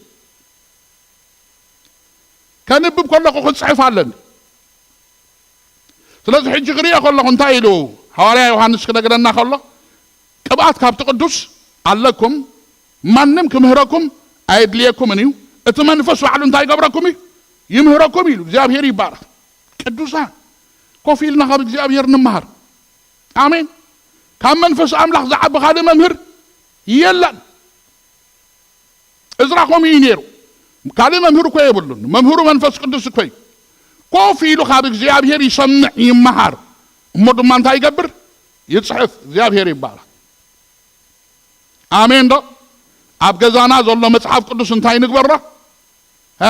ከንብብ ከለኹ ክጽሕፍ ኣለኒ። ስለዚ ሕጂ ክሪኦ ከለኹ እንታይ ኢሉ ሃዋርያ ዮሃንስ ክነግረና ከሎ፣ ቅብኣት ካብቲ ቅዱስ ኣለኩም፣ ማንም ክምህረኩም ኣየድልየኩምን እዩ፣ እቲ መንፈስ ባዕሉ እንታይ ይገብረኩም እዩ? ይምህረኩም ኢሉ። እግዚኣብሔር ይባረኽ። ቅዱሳን፣ ኮፍ ኢልና ካብ እግዚኣብሔር ንምሃር። ኣሜን። ካብ መንፈስ ኣምላኽ ዝዓቢ ካልእ መምህር የለን። እዝራ ከምኡ እዩ ነይሩ። ካልእ መምህር እኮ የብሉን። መምህሩ መንፈስ ቅዱስ እኮ እዩ። ኮፍ ኢሉ ካብ እግዚኣብሔር ይሰምዕ፣ ይመሃር። እሞ ድማ እንታይ ይገብር? ይጽሕፍ። እግዚኣብሔር ይባረኽ። ኣሜን ዶ? ኣብ ገዛና ዘሎ መጽሓፍ ቅዱስ እንታይ ንግበሮ? ሀ፣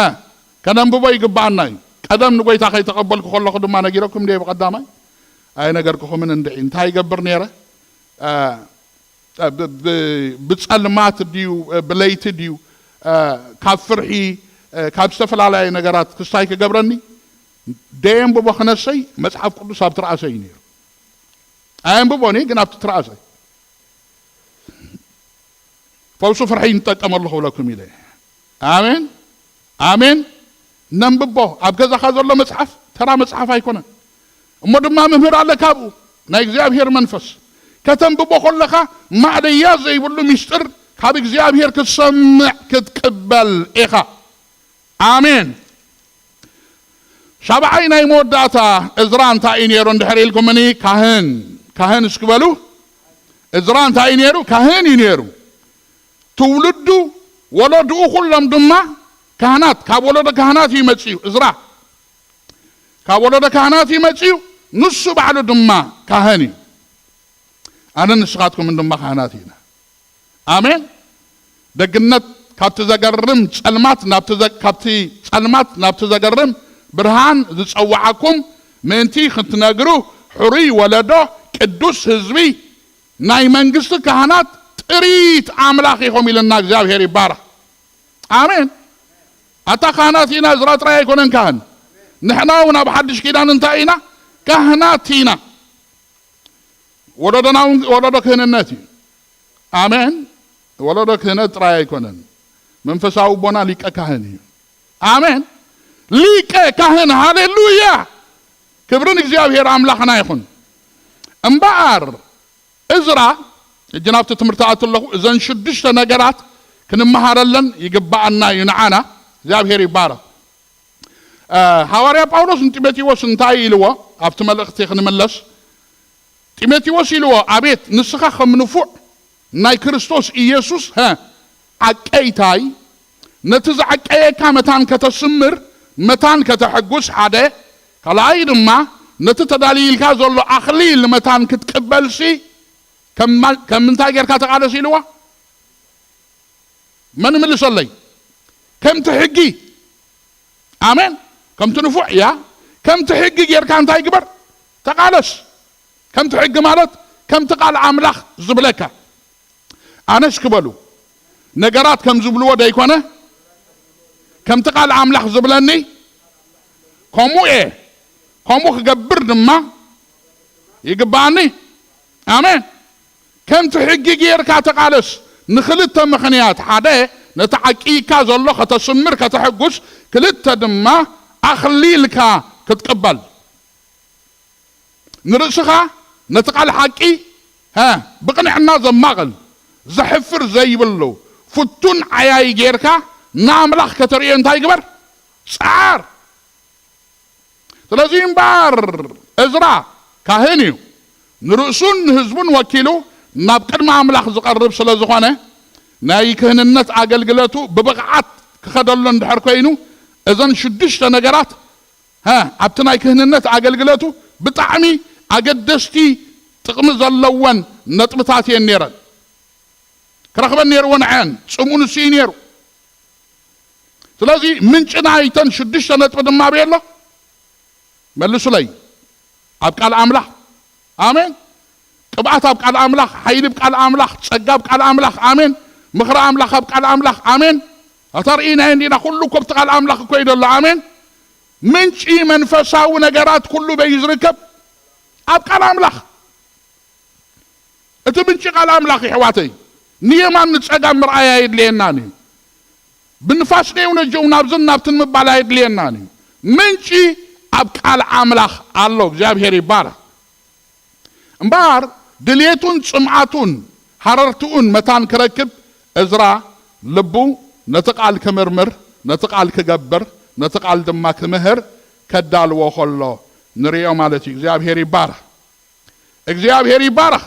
ከነንብቦ ይግብኣና እዩ። ቀደም ንጎይታ ከይተቐበልኩ ከለኹ ድማ ነጊረኩም ድየ ብቐዳማይ? ኣይነገርኩኹምን እንድዒ። እንታይ ይገብር ነይረ? እ፣ ብ-፣ ብ-፣ ብጸልማት ድዩ፣ ብለይቲ ድዩ፣ እ፣ ካብ ፍርሒ፣ እ፣ ካብ ዝተፈላለየ ነገራት ክስታይ ክገብረኒ፣ ደየንብቦ ክነሰይ መጽሓፍ ቅዱስ ኣብ ትርኣሰይ እዩ ነይሩ። ኣየንብቦን እየ፣ ግን ኣብቲ ትርኣሰይ። ፈውሱ ፍርሒ ንጠቀመሉ ክብለኩም ኢለ። ኣሜን፣ ኣሜን። ነንብቦ። ኣብ ገዛኻ ዘሎ መጽሓፍ ተራ መጽሓፍ ኣይኮነን። እሞ ድማ መምህር ኣለካ ኣብኡ፣ ናይ እግዚኣብሔር መንፈስ። ከተንብቦ ከለኻ ማእለያ ዘይብሉ ምስጢር ካብ እግዚኣብሔር ክትሰምዕ ክትቅበል ኢኻ። ኣሜን። ሻብዓይ ናይ መወዳእታ እዝራ እንታይ እዩ ነይሩ እንድሕር ኢልኩምኒ፣ ካህን፣ ካህን እስኪ በሉ። እዝራ እንታይ እዩ ነይሩ? ካህን እዩ ነይሩ። ትውልዱ፣ ወለድኡ ኩሎም ድማ ካህናት፣ ካብ ወለዶ ካህናት እዩ መጺኡ እዝራ። ካብ ወለዶ ካህናት እዩ መጺኡ፣ ንሱ ባዕሉ ድማ ካህን እዩ። ኣነ ንስኻትኩምን ድማ ካህናት ኢና። ኣሜን። ደግነት ካብቲ ዘገርም ጸልማት ናብቲ ዘ-፣ ካብቲ ጸልማት ናብቲ ዘገርም ብርሃን ዝጸውዓኩም ምእንቲ ክትነግሩ፣ ሕሩይ ወለዶ፣ ቅዱስ ህዝቢ፣ ናይ መንግስቲ ካህናት፣ ጥሪት ኣምላኽ ኢኹም ኢልና። እግዚኣብሔር ይባረኽ። ኣሜን። ኣታ ካህናት ኢና፣ እዝራ ጥራይ ኣይኮነን ካህን። ንሕና እውን ኣብ ሓድሽ ኪዳን እንታይ ኢና? ካህናት ኢና። ወለዶና እውን ወለዶ ክህንነት እዩ። ኣሜን። ወለዶ ክህነት ጥራይ ኣይኮነን። መንፈሳዊ ኣቦና ሊቀ ካህን እዩ። ኣሜን። ሊቀ ካህን፣ ሃሌሉያ። ክብርን እግዚኣብሔር ኣምላኽና ይኹን። እምበኣር እዝራ፣ ሕጂ ናብቲ ትምህርቲ ኣቱ ኣለኹ፣ እዘን ሽዱሽተ ነገራት ክንመሃረለን ይግብኣና እዩ ንዓና። እግዚኣብሔር ይባረኽ። እ፣ ሃዋርያ ጳውሎስ ንጢሞቴዎስ እንታይ ኢልዎ? ኣብቲ መልእኽቲ ክንምለስ፣ ጢሞቴዎስ ኢልዎ፣ ኣቤት ንስኻ ከም ንፉዕ ናይ ክርስቶስ ኢየሱስ፣ ሀ፣ ዓቀይታይ፣ ነቲ ዝዓቀየካ መታን ከተስምር፣ መታን ከተሐጉስ፣ ሓደ፣ ካልኣይ ድማ ነቲ ተዳልይልካ ዘሎ ኣኽሊል መታን ክትቅበልሲ፣ ከም ማ-፣ ከም ምንታይ ጌርካ ተቓለስ ኢልዎ? መን ይምልሰለይ? ከምቲ ሕጊ። ኣሜን። ከምቲ ንፉዕ እያ። ከምቲ ሕጊ ጌርካ እንታይ ግበር? ተቓለስ። ከምቲ ሕጊ ማለት ከምቲ ቃል ኣምላኽ ዝብለካ። ኣነስ ክበሉ ነገራት ከም ዝብልዎ ደይኮነ፣ ከምቲ ቃል ኣምላኽ ዝብለኒ ከምኡ እየ። ከምኡ ክገብር ድማ ይግብኣኒ። ኣሜን። ከምቲ ሕጊ ጌርካ ተቓለስ። ንኽልተ ምኽንያት፣ ሓደ ነቲ ዓቂካ ዘሎ ከተስምር ከተሐጉስ፣ ክልተ ድማ ኣኽሊልካ ክትቅበል። ንርእስኻ ነቲ ቃል ሓቂ፣ ሀ፣ ብቕንዕና ዘማቕል፣ ዘሕፍር ዘይብሉ ፍቱን ዓያዪ ጌርካ ንኣምላኽ ከተርእዮ እንታይ ግበር? ጸዓር። ስለዚ እምበኣር እዝራ ካህን እዩ። ንርእሱን ንህዝቡን ወኪሉ ናብ ቅድሚ ኣምላኽ ዝቐርብ ስለ ዝኾነ፣ ናይ ክህንነት ኣገልግለቱ ብብቕዓት ክኸደሉ እንድሕር ኮይኑ፣ እዘን ሽዱሽተ ነገራት፣ ሀ፣ ኣብቲ ናይ ክህንነት ኣገልግለቱ ብጣዕሚ ኣገደስቲ ጥቕሚ ዘለወን ነጥብታት እየን ነይረን። ክረኽበን ነይርዎ ንዐን፣ ጽምኡ ንሱ እዩ ነይሩ። ስለዚ ምንጪ ናይተን ሽዱሽተ ነጥቢ ድማ ኣበይ ኣሎ? መልሱለይ። ኣብ ቃል ኣምላኽ። ኣሜን። ቅብኣት ኣብ ቃል ኣምላኽ፣ ሓይሊ ኣብ ቃል ኣምላኽ፣ ጸጋ ኣብ ቃል ኣምላኽ። ኣሜን። ምኽሪ ኣምላኽ ኣብ ቃል ኣምላኽ። ኣሜን። ኣታ ርኢናዮ እንዲና፣ ኩሉ እኮ ኣብቲ ቃል ኣምላኽ እኮ እዩ ዘሎ። ኣሜን። ምንጪ መንፈሳዊ ነገራት ኩሉ በዩ ዝርከብ? ኣብ ቃል ኣምላኽ። እቲ ምንጪ ቃል ኣምላኽ፣ የሕዋተይ፣ ንየማን ንጸጋም ምርኣይ ኣየድልየናን እዩ። ብንፋስ ደው ነጀው ናብዝን ናብትን ምባል ኣየድልየናን እዩ። ምንጪ ኣብ ቃል ኣምላኽ ኣሎ። እግዚኣብሔር ይባረኽ። እምበኣር ድልየቱን ጽምኣቱን ሃረርትኡን መታን ክረክብ፣ እዝራ ልቡ ነቲ ቃል ክምርምር፣ ነቲ ቃል ክገብር፣ ነቲ ቃል ድማ ክምህር ከዳልዎ ከሎ ንርእዮ ማለት እዩ። እግዚኣብሔር ይባረኽ። እግዚኣብሔር ይባረኽ።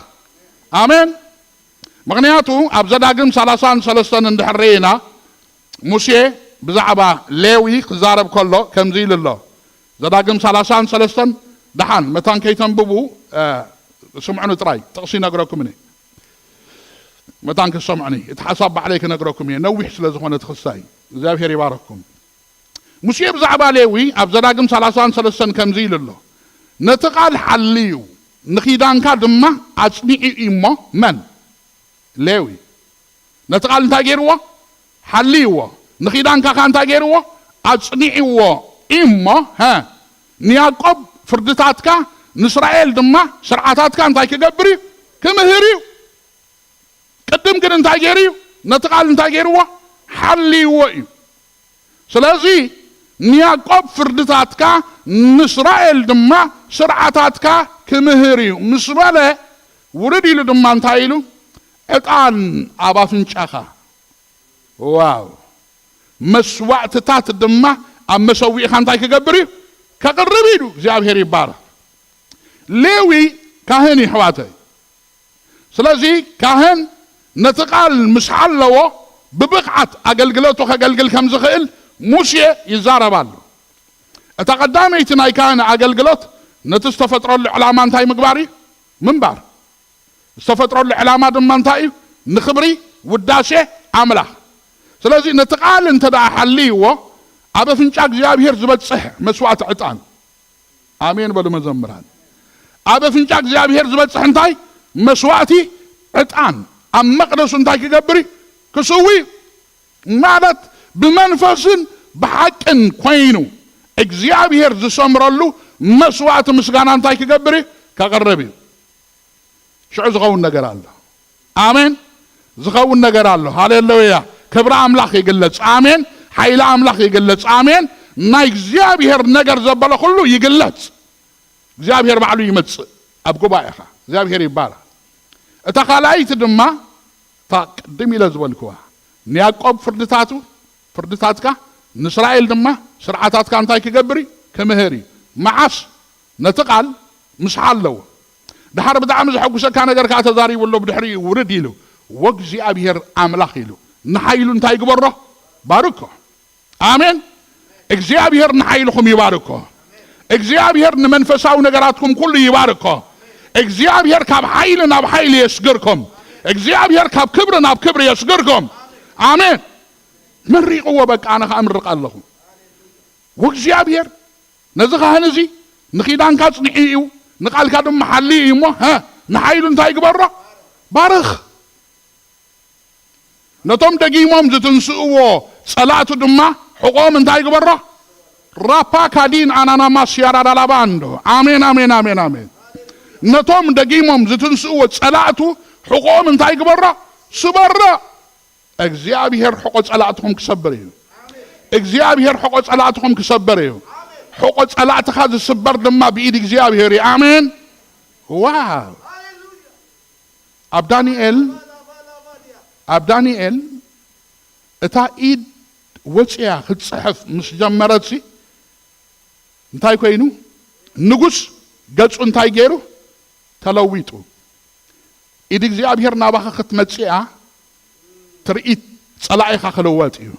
ኣሜን። ምኽንያቱ ኣብ ዘዳግም ሰላሳን ሰለስተን እንድሕር ርኢና፣ ሙሴ ብዛዕባ ሌዊ ክዛረብ ከሎ ከምዚ ኢሉ ኣሎ። ዘዳግም ሰላሳን ሰለስተን፣ ደሓን መታን ከይተንብቡ፣ እ፣ ስምዑኒ ጥራይ፣ ጥቕሲ ይነግረኩም እየ። መታን ክትሰምዑኒ፣ እቲ ሓሳብ ባዕለይ ክነግረኩም እየ፣ ነዊሕ ስለ ዝኾነ እቲ ክሳይ። እግዚኣብሔር ይባረኩም። ሙሴ ብዛዕባ ሌዊ ኣብ ዘዳግም ሰላሳን ሰለስተን ከምዚ ኢሉ ኣሎ። ነቲ ቃል ሓልዩ፣ ንኺዳንካ ድማ ኣጽኒዑ እዩ እሞ፣ መን? ሌዊ። ነቲ ቃል እንታይ ገይርዎ? ሓልይዎ። ንኺዳንካ ኸ እንታይ ገይርዎ? ኣጽኒዕዎ እዩ እሞ፣ ሀ፣ ንያዕቆብ ፍርድታትካ፣ ንእስራኤል ድማ ስርዓታትካ እንታይ ክገብር እዩ? ክምህር እዩ። ቅድም ግን እንታይ ገይሩ እዩ? ነቲ ቃል እንታይ ገይርዎ? ሓልይዎ እዩ። ስለዚ ንያዕቆብ ፍርድታትካ፣ ንእስራኤል ድማ ስርዓታትካ ክምህር እዩ ምስ በለ፣ ውርድ ኢሉ ድማ እንታይ ኢሉ? ዕጣን ኣብ ኣፍንጫኻ። ዋው! መስዋዕትታት ድማ ኣብ መሰዊእኻ እንታይ ክገብር እዩ? ከቕርብ ኢሉ። እግዚኣብሔር ይባረኽ። ሌዊ ካህን እዩ፣ ኣሕዋተይ። ስለዚ ካህን ነቲ ቃል ምስ ሓለዎ፣ ብብቕዓት ኣገልግሎቱ ከገልግል ከም ዝኽእል ሙሴ ይዛረብ ኣሎ። እታ ቀዳመይቲ ናይ ካህን ኣገልግሎት ነቲ ዝተፈጥረሉ ዕላማ እንታይ ምግባር እዩ? ምንባር። ዝተፈጥረሉ ዕላማ ድማ እንታይ እዩ? ንኽብሪ ውዳሴ ኣምላኽ። ስለዚ ነቲ ቃል እንተ ደኣ ሓልይዎ፣ ኣብ ኣፍንጫ እግዚኣብሔር ዝበጽሕ መስዋዕቲ ዕጣን፣ ኣሜን በሉ መዘምራን። ኣብ ኣፍንጫ እግዚኣብሔር ዝበጽሕ እንታይ? መስዋዕቲ ዕጣን። ኣብ መቕደሱ እንታይ ክገብር እዩ? ክስዊ እዩ። ማለት ብመንፈስን ብሓቅን ኮይኑ እግዚኣብሔር ዝሰምረሉ መስዋዕቲ ምስጋና እንታይ ክገብር እዩ? ከቕርብ እዩ። ሽዑ ዝኸውን ነገር ኣሎ። ኣሜን። ዝኸውን ነገር ኣሎ። ሃሌሉያ። ክብሪ ኣምላኽ ይግለጽ። ኣሜን። ሓይሊ ኣምላኽ ይግለጽ። ኣሜን። ናይ እግዚኣብሔር ነገር ዘበለ ኩሉ ይግለጽ። እግዚኣብሔር ባዕሉ ይመጽእ ኣብ ጉባኤኻ። እግዚኣብሔር ይባረኽ። እታ ካልኣይቲ ድማ እታ ቅድም ኢለ ዝበልክዋ፣ ንያዕቆብ ፍርድታቱ ፍርድታትካ፣ ንእስራኤል ድማ ስርዓታትካ እንታይ ክገብር እዩ? ክምህር እዩ። መዓስ? ነቲ ቃል ምስ ሓለዎ። ድሓር ብጣዕሚ ዘሐጉሰካ ነገር ከኣ ተዛሪቡ ኣሎ። ብድሕሪኡ ውርድ ኢሉ፣ "ወእግዚኣብሔር ኣምላኽ" ኢሉ ንሓይሉ እንታይ ይግበሮ? ባርኮ። ኣሜን። እግዚኣብሔር ንሓይልኹም ይባርኮ። እግዚኣብሔር ንመንፈሳዊ ነገራትኩም ኩሉ ይባርኮ። እግዚኣብሔር ካብ ሓይሊ ናብ ሓይሊ የስግርኩም። እግዚኣብሔር ካብ ክብሪ ናብ ክብሪ የስግርኩም። ኣሜን። መሪቕዎ በቃ፣ ኣነ ኸኣ እምርቕ ኣለኹ። ወእግዚኣብሔር ነዚ ካህን እዚ ንኺዳንካ ጽንዒ እዩ፣ ንቓልካ ድማ ሓሊ እዩ እሞ፣ ሀ፣ ንሓይሉ እንታይ ይግበሮ? ባርኽ። ነቶም ደጊሞም ዝትንስእዎ ጸላእቱ ድማ ሕቖኦም እንታይ ይግበሮ? ራፓ ካዲን ኣናናማስ ያራዳላባንዶ። ኣሜን፣ ኣሜን፣ ኣሜን፣ ኣሜን። ነቶም ደጊሞም ዝትንስእዎ ጸላእቱ ሕቖኦም እንታይ ይግበሮ? ስበሮ። እግዚኣብሔር ሕቖ ጸላእትኹም ክሰብር እዩ። እግዚኣብሔር ሕቖ ጸላእትኹም ክሰብር እዩ። ሕቖ ጸላእትኻ ዝስበር ድማ ብኢድ እግዚኣብሔር እዩ። ኣሜን። ዋው። ኣብ ዳንኤል፣ ኣብ ዳንኤል እታ ኢድ ወጽያ ክትጽሕፍ ምስ ጀመረትሲ እንታይ ኮይኑ? ንጉስ ገጹ እንታይ ገይሩ? ተለዊጡ። ኢድ እግዚኣብሔር ናባኻ ክትመጽእ እያ። ትርኢት ጸላኢኻ ክልወጥ እዩ።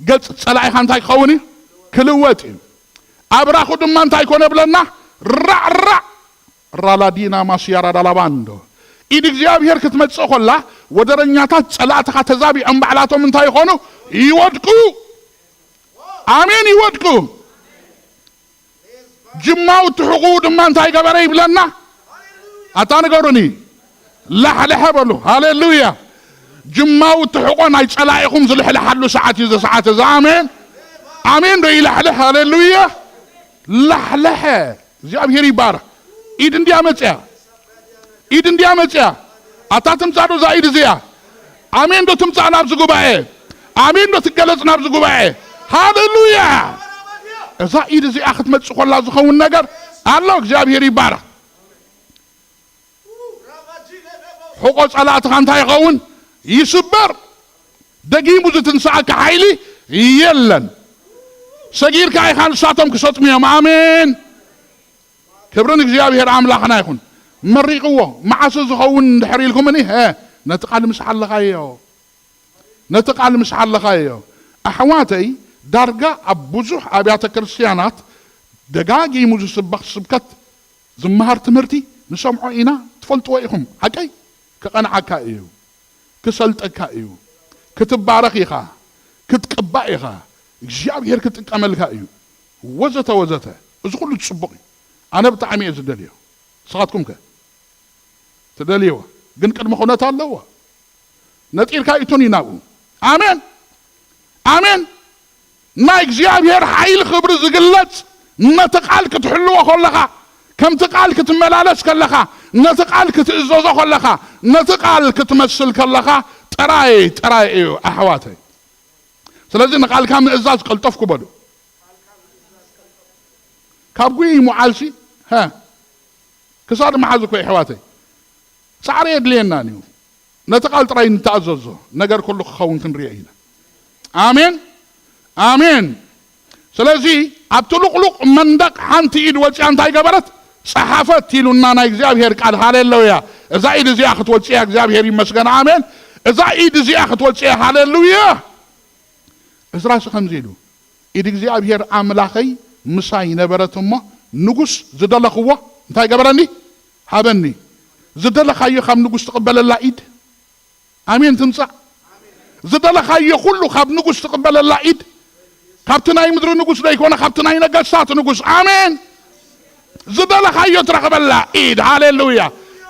ገጽ ጸላኢኻ እንታይ ክኸውን እዩ? ክልወጥ እዩ። ኣብራኹ ድማ እንታይ ኮነ ብለና? ራዕራዕ። ራላዲና ማስያራ ዳላባንዶ። ኢድ እግዚኣብሔር ክትመጽእ ኮላ፣ ወደረኛታት ጸላእትኻ ተዛቢዖም ባዕላቶም እንታይ ይኾኑ? ይወድቁ። ኣሜን፣ ይወድቁ። ጅማው ትሕቑ ድማ እንታይ ገበረ ይብለና? ኣታ ንገሩኒ። ላሕለሐ በሉ። ሃሌሉያ። ጅማው ትሕቆ ናይ ጸላኢኹም ዝልሕልሓሉ ሰዓት እዩ፣ እዚ ሰዓት እዚ። ኣሜን፣ ኣሜን ዶ ይላሕልሕ? ሃሌሉያ። ላሕለሐ። እግዚኣብሔር ይባረኽ። ኢድ እንድያ መጽያ፣ ኢድ እንድያ መጽያ። ኣታ ትምጻእ ዶ እዛ ኢድ እዚኣ? ኣሜን ዶ ትምጻእ ናብዚ ጉባኤ? ኣሜን ዶ ትገለጽ ናብዚ ጉባኤ? ሃሌሉያ። እዛ ኢድ እዚኣ ክትመጽእ ኮላ ዝኸውን ነገር ኣሎ። እግዚኣብሔር ይባረኽ። ሕቆ ጸላእትኻ እንታይ ይኸውን? ይስበር። ደጊሙ ዝትንስኣካ ሓይሊ የለን። ሰጊርካ ኢኻ ንሳቶም ክሰጥሙ እዮም። ኣሜን። ክብሪ ንእግዚኣብሔር ኣምላኽና ይኹን። መሪቕዎ። መዓስ ዝኸውን እንድሕር ኢልኩምኒ፣ ሀ፣ ነቲ ቃል ምስ ሓለኻዮ፣ ነቲ ቃል ምስ ሓለኻዮ። ኣሕዋተይ፣ ዳርጋ ኣብ ብዙሕ ኣብያተ ክርስትያናት ደጋጊሙ ዝስበኽ ስብከት፣ ዝመሃር ትምህርቲ ንሰምዖ ኢና፣ ትፈልጥዎ ኢኹም። ሓቀይ? ክቐንዓካ እዩ፣ ክሰልጠካ እዩ፣ ክትባረኽ ኢኻ፣ ክትቅባእ ኢኻ፣ እግዚኣብሔር ክጥቀመልካ እዩ፣ ወዘተ ወዘተ። እዚ ኩሉ ጽቡቕ እዩ። ኣነ ብጣዕሚ እየ ዝደልዮ። ንስኻትኩም ከ ትደልይዎ? ግን ቅድመ ኩነት ኣለዎ። ነጢርካ ይእቱን እዩ ናብኡ። ኣሜን፣ ኣሜን። ናይ እግዚኣብሔር ሓይሊ ክብሪ ዝግለጽ ነቲ ቃል ክትሕልዎ ከለኻ፣ ከምቲ ቃል ክትመላለስ ከለኻ፣ ነቲ ቃል ክትእዘዞ ከለኻ፣ ነቲ ቃል ክትመስል ከለኻ ጥራይ፣ ጥራይ እዩ ኣሕዋተይ። ስለዚ ንቃልካ ምእዛዝ ቀልጠፍ ክበሉ። ካብ ጉይ ሙዓልሲ፣ ሀ፣ ክሳድ መሓዝ እኮ የሕዋተይ። ጻዕሪ የድልየናን እዩ። ነቲ ቃል ጥራይ ንተኣዘዞ፣ ነገር ኩሉ ክኸውን ክንሪኦ ኢና። ኣሜን፣ ኣሜን። ስለዚ ኣብቲ ሉቕሉቕ መንደቕ ሓንቲ ኢድ ወፂኣ እንታይ ገበረት? ጸሓፈት ኢሉና ናይ እግዚኣብሔር ቃል። ሃሌሉያ። እዛ ኢድ እዚኣ ክትወፅእ እያ። እግዚኣብሔር ይመስገን። ኣሜን። እዛ ኢድ እዚኣ ክትወፅእ እያ። ሃሌሉያ። እዝራስ ከምዚ ኢሉ፣ ኢድ እግዚኣብሔር ኣምላኸይ ምሳይ ነበረት እሞ፣ ንጉስ ዝደለኽዎ እንታይ ገበረኒ? ሃበኒ። ዝደለኻዮ ካብ ንጉስ ትቕበለላ ኢድ፣ ኣሜን፣ ትምጻእ። ዝደለኻዮ ኩሉ ካብ ንጉስ ትቕበለላ ኢድ፣ ካብቲ ናይ ምድሪ ንጉስ ዘይኮነ፣ ካብቲ ናይ ነገስታት ንጉስ፣ ኣሜን፣ ዝደለኻዮ ትረኽበላ ኢድ። ሃሌሉያ!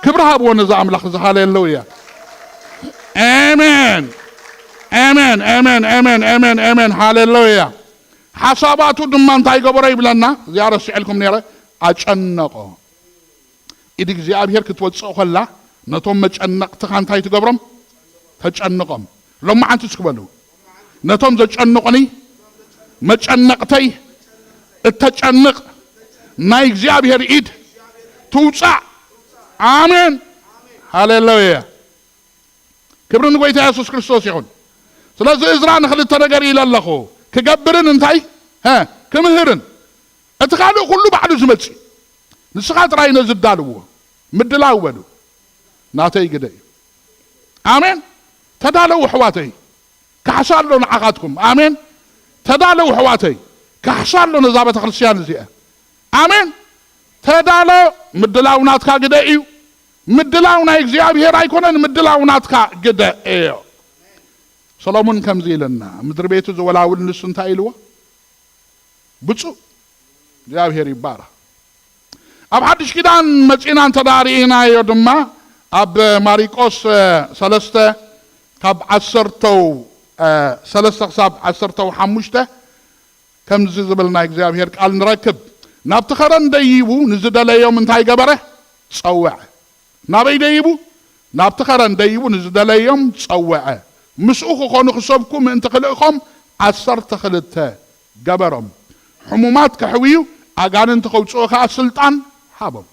ክብሪ ሃብዎ ነዚ ኣምላኽ እዚ። ሃሌሉያ! ኣሜን፣ ኣሜን፣ ኣሜን፣ ኣሜን፣ ኣሜን፣ ኣሜን። ሃሌሉያ! ሓሳባቱ ድማ እንታይ ገበሮ ይብለና? እዚኣ ረሲዐልኩም ነይረ። ኣጨነቆ። ኢድ እግዚኣብሔር ክትወጽእ ከላ፣ ነቶም መጨነቕትኻ እንታይ ትገብሮም? ተጨንቖም። ሎማዓንቲ እስኪ በሉ፣ ነቶም ዘጨንቑኒ፣ መጨነቕተይ እተጨንቕ ናይ እግዚኣብሔር ኢድ ትውጻእ። ኣሜን፣ ሃሌሉያ። ክብሪ ንጎይታ የሱስ ክርስቶስ ይኹን። ስለዚ እዝራ ንኽልተ ነገር ኢለ ኣለኹ፣ ክገብርን እንታይ፣ ሀ፣ ክምህርን። እቲ ካልእ ኩሉ ባዕሉ ዝመጽእ፣ ንስኻ ጥራይ ነዚ ዳልዎ፣ ምድላው በሉ። ናተይ ግደ እዩ። ኣሜን። ተዳለዉ ኣሕዋተይ፣ ካሕሳ ኣሎ ንዓኻትኩም። ኣሜን። ተዳለዉ ኣሕዋተይ፣ ካሕሳ ኣሎ ነዛ ቤተ ክርስቲያን እዚኣ። ኣሜን። ተዳሎ። ምድላው ናትካ ግደ እዩ። ምድላው ናይ እግዚኣብሔር ኣይኮነን፣ ምድላው ናትካ ግደ እዩ። ሰሎሞን ከምዚ ኢለና፣ ምድሪ ቤቱ ዝወላውል ንሱ እንታይ ኢልዎ? ብፁዕ። እግዚኣብሔር ይባረኽ። ኣብ ሓድሽ ኪዳን መጺና እንተ ደኣ ርኢናዮ ድማ፣ ኣብ ማሪቆስ፣ እ፣ ሰለስተ ካብ ዓሰርተው፣ እ፣ ሰለስተ ክሳብ ዓሰርተው ሓሙሽተ ከምዚ ዝብል ናይ እግዚኣብሔር ቃል ንረክብ። ናብቲ ኸረን ደይቡ ንዝደለዮም እንታይ ገበረ? ጸውዐ። ናበይ ደይቡ? ናብቲ ኸረን ደይቡ ንዝደለዮም ጸውዐ። ምስኡ ክኾኑ ክሰብኩ ምእንቲ ክልእኾም ዓሰርተ ክልተ ገበሮም። ሕሙማት ከሕውዩ፣ ኣጋንንቲ ከውጽኡ ከኣ ስልጣን ሃቦም።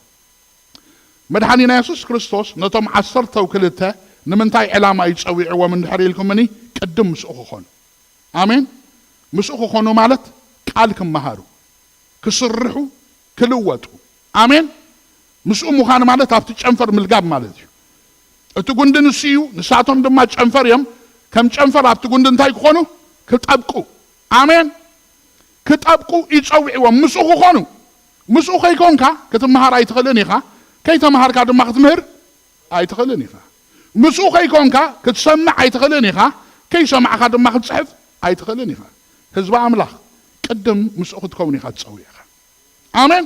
መድሓኒና የሱስ ክርስቶስ ነቶም ዓሰርተው ክልተ ንምንታይ ዕላማ እዩ ጸዊዕዎም እንድሕር ኢልኩምኒ፣ ቅድም ምስኡ ክኾኑ። ኣሜን። ምስኡ ክኾኑ ማለት ቃል ክመሃሩ፣ ክስርሑ፣ ክልወጡ። ኣሜን። ምስኡ ምዃን ማለት ኣብቲ ጨንፈር ምልጋብ ማለት እዩ። እቲ ጉንዲ ንሱ እዩ፣ ንሳቶም ድማ ጨንፈር እዮም። ከም ጨንፈር ኣብቲ ጉንዲ እንታይ ክኾኑ? ክጠብቁ። ኣሜን። ክጠብቁ ይጸውዕዎም፣ ምስኡ ክኾኑ። ምስኡ ከይኮንካ ክትመሃር ኣይትኽእልን ኢኻ፣ ከይተመሃርካ ድማ ክትምህር ኣይትኽእልን ኢኻ። ምስኡ ከይኮንካ ክትሰምዕ ኣይትኽእልን ኢኻ፣ ከይሰማዕካ ድማ ክትጽሕፍ ኣይትኽእልን ኢኻ። ህዝቢ ኣምላኽ፣ ቅድም ምስኡ ክትከውን ኢኻ ትጸዊዕካ። ኣሜን።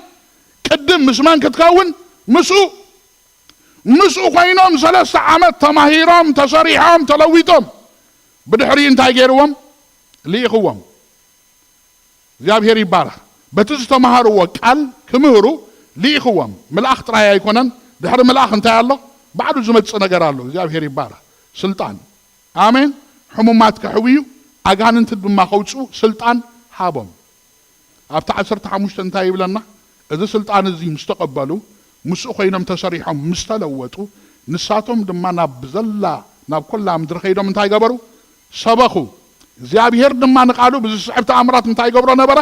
ቅድም ምስ መን ክትከውን? ምስኡ። ምስኡ ኮይኖም ሰለስተ ዓመት ተማሂሮም፣ ተሰሪሖም፣ ተለዊጦም። ብድሕሪኡ እንታይ ገይርዎም? ልኢኽዎም። እግዚኣብሔር ይባረኽ። በቲ ዝተማሃርዎ ቃል ክምህሩ ልኢኽዎም። መልኣኽ ጥራይ ኣይኮነን። ድሕሪ መልኣኽ እንታይ ኣሎ? ባዕሉ ዝመጽእ ነገር ኣሎ። እግዚኣብሔር ይባረኽ። ስልጣን። ኣሜን። ሕሙማት ከሕውዩ፣ ኣጋንንቲ ድማ ከውጽኡ ስልጣን ሃቦም። ኣብቲ ዓሰርተ ሓሙሽተ እንታይ ይብለና? እዚ ስልጣን እዚ ምስ ተቐበሉ፣ ምስኡ ኮይኖም ተሰሪሖም ምስ ተለወጡ፣ ንሳቶም ድማ ናብ ዘላ፣ ናብ ኩላ ምድሪ ከይዶም እንታይ ገበሩ? ሰበኹ። እግዚኣብሔር ድማ ንቓሉ ብዝስዕብ ተኣምራት እንታይ ይገብሮ ነበረ?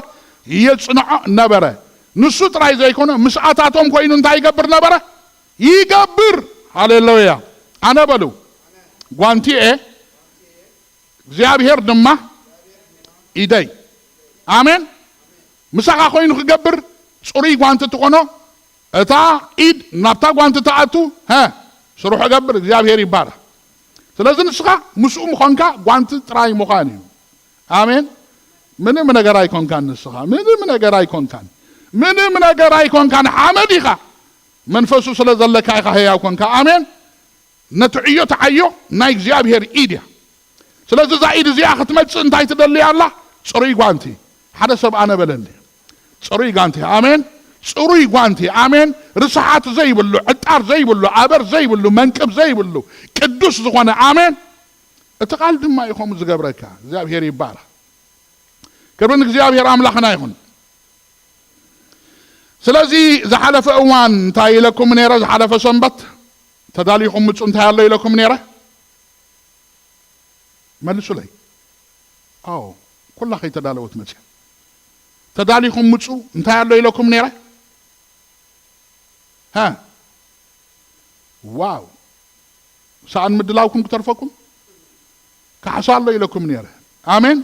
የጽንዖ ነበረ። ንሱ ጥራይ ዘይኮነ፣ ምስኣታቶም ኮይኑ እንታይ ይገብር ነበረ? ይገብር። ሃሌሉያ። ኣነ በሉ፣ ጓንቲኤ እግዚኣብሔር ድማ ኢደይ። ኣሜን። ምሳኻ ኮይኑ ክገብር ጽሩይ ጓንቲ ትኾኖ፣ እታ ኢድ ናብታ ጓንቲ ትኣቱ፣ ሀ፣ ስርሑ ገብር፣ እግዚኣብሔር ይባረኽ። ስለዚ ንስኻ ምስኡ ምኾንካ ጓንቲ ጥራይ ምዃን እዩ። ኣሜን። ምንም ነገር ኣይኮንካን ንስኻ፣ ምንም ነገር ኣይኮንካን፣ ምንም ነገር ኣይኮንካን፣ ሓመድ ኢኻ። መንፈሱ ስለ ዘለካ ኢኻ ህያው ኮንካ። ኣሜን። ነቲ ዕዮ ተዓዮ ናይ እግዚኣብሔር ኢድ እያ። ስለዚ እዛ ኢድ እዚኣ ክትመጽእ እንታይ ትደሊ ኣላ? ጽሩይ ጓንቲ። ሓደ ሰብ ኣነ በለኒ። ጽሩይ ጓንቲ። ኣሜን። ጽሩይ ጓንቲ። ኣሜን። ርስሓት ዘይብሉ፣ ዕጣር ዘይብሉ፣ ኣበር ዘይብሉ፣ መንቅብ ዘይብሉ፣ ቅዱስ ዝኾነ። ኣሜን። እቲ ቃል ድማ እዩ ከምኡ ዝገብረካ። እግዚኣብሔር ይባረኽ። ክብሪ ንእግዚኣብሔር ኣምላኽና ይኹን። ስለዚ ዝሓለፈ እዋን እንታይ ኢለኩም ነይረ? ዝሓለፈ ሰንበት ተዳሊኹም ምጹ እንታይ ኣሎ ኢለኩም ነይረ? መልሱለይ። ኣዎ፣ ኩላ ከይተዳለወት መጽያ። ተዳሊኹም ምጹ እንታይ ኣሎ ኢለኩም ነይረ? ሃ? ዋው! ሰኣን ምድላውኩም ክተርፈኩም? ካሕሳ ኣሎ ኢለኩም ነይረ። ኣሜን።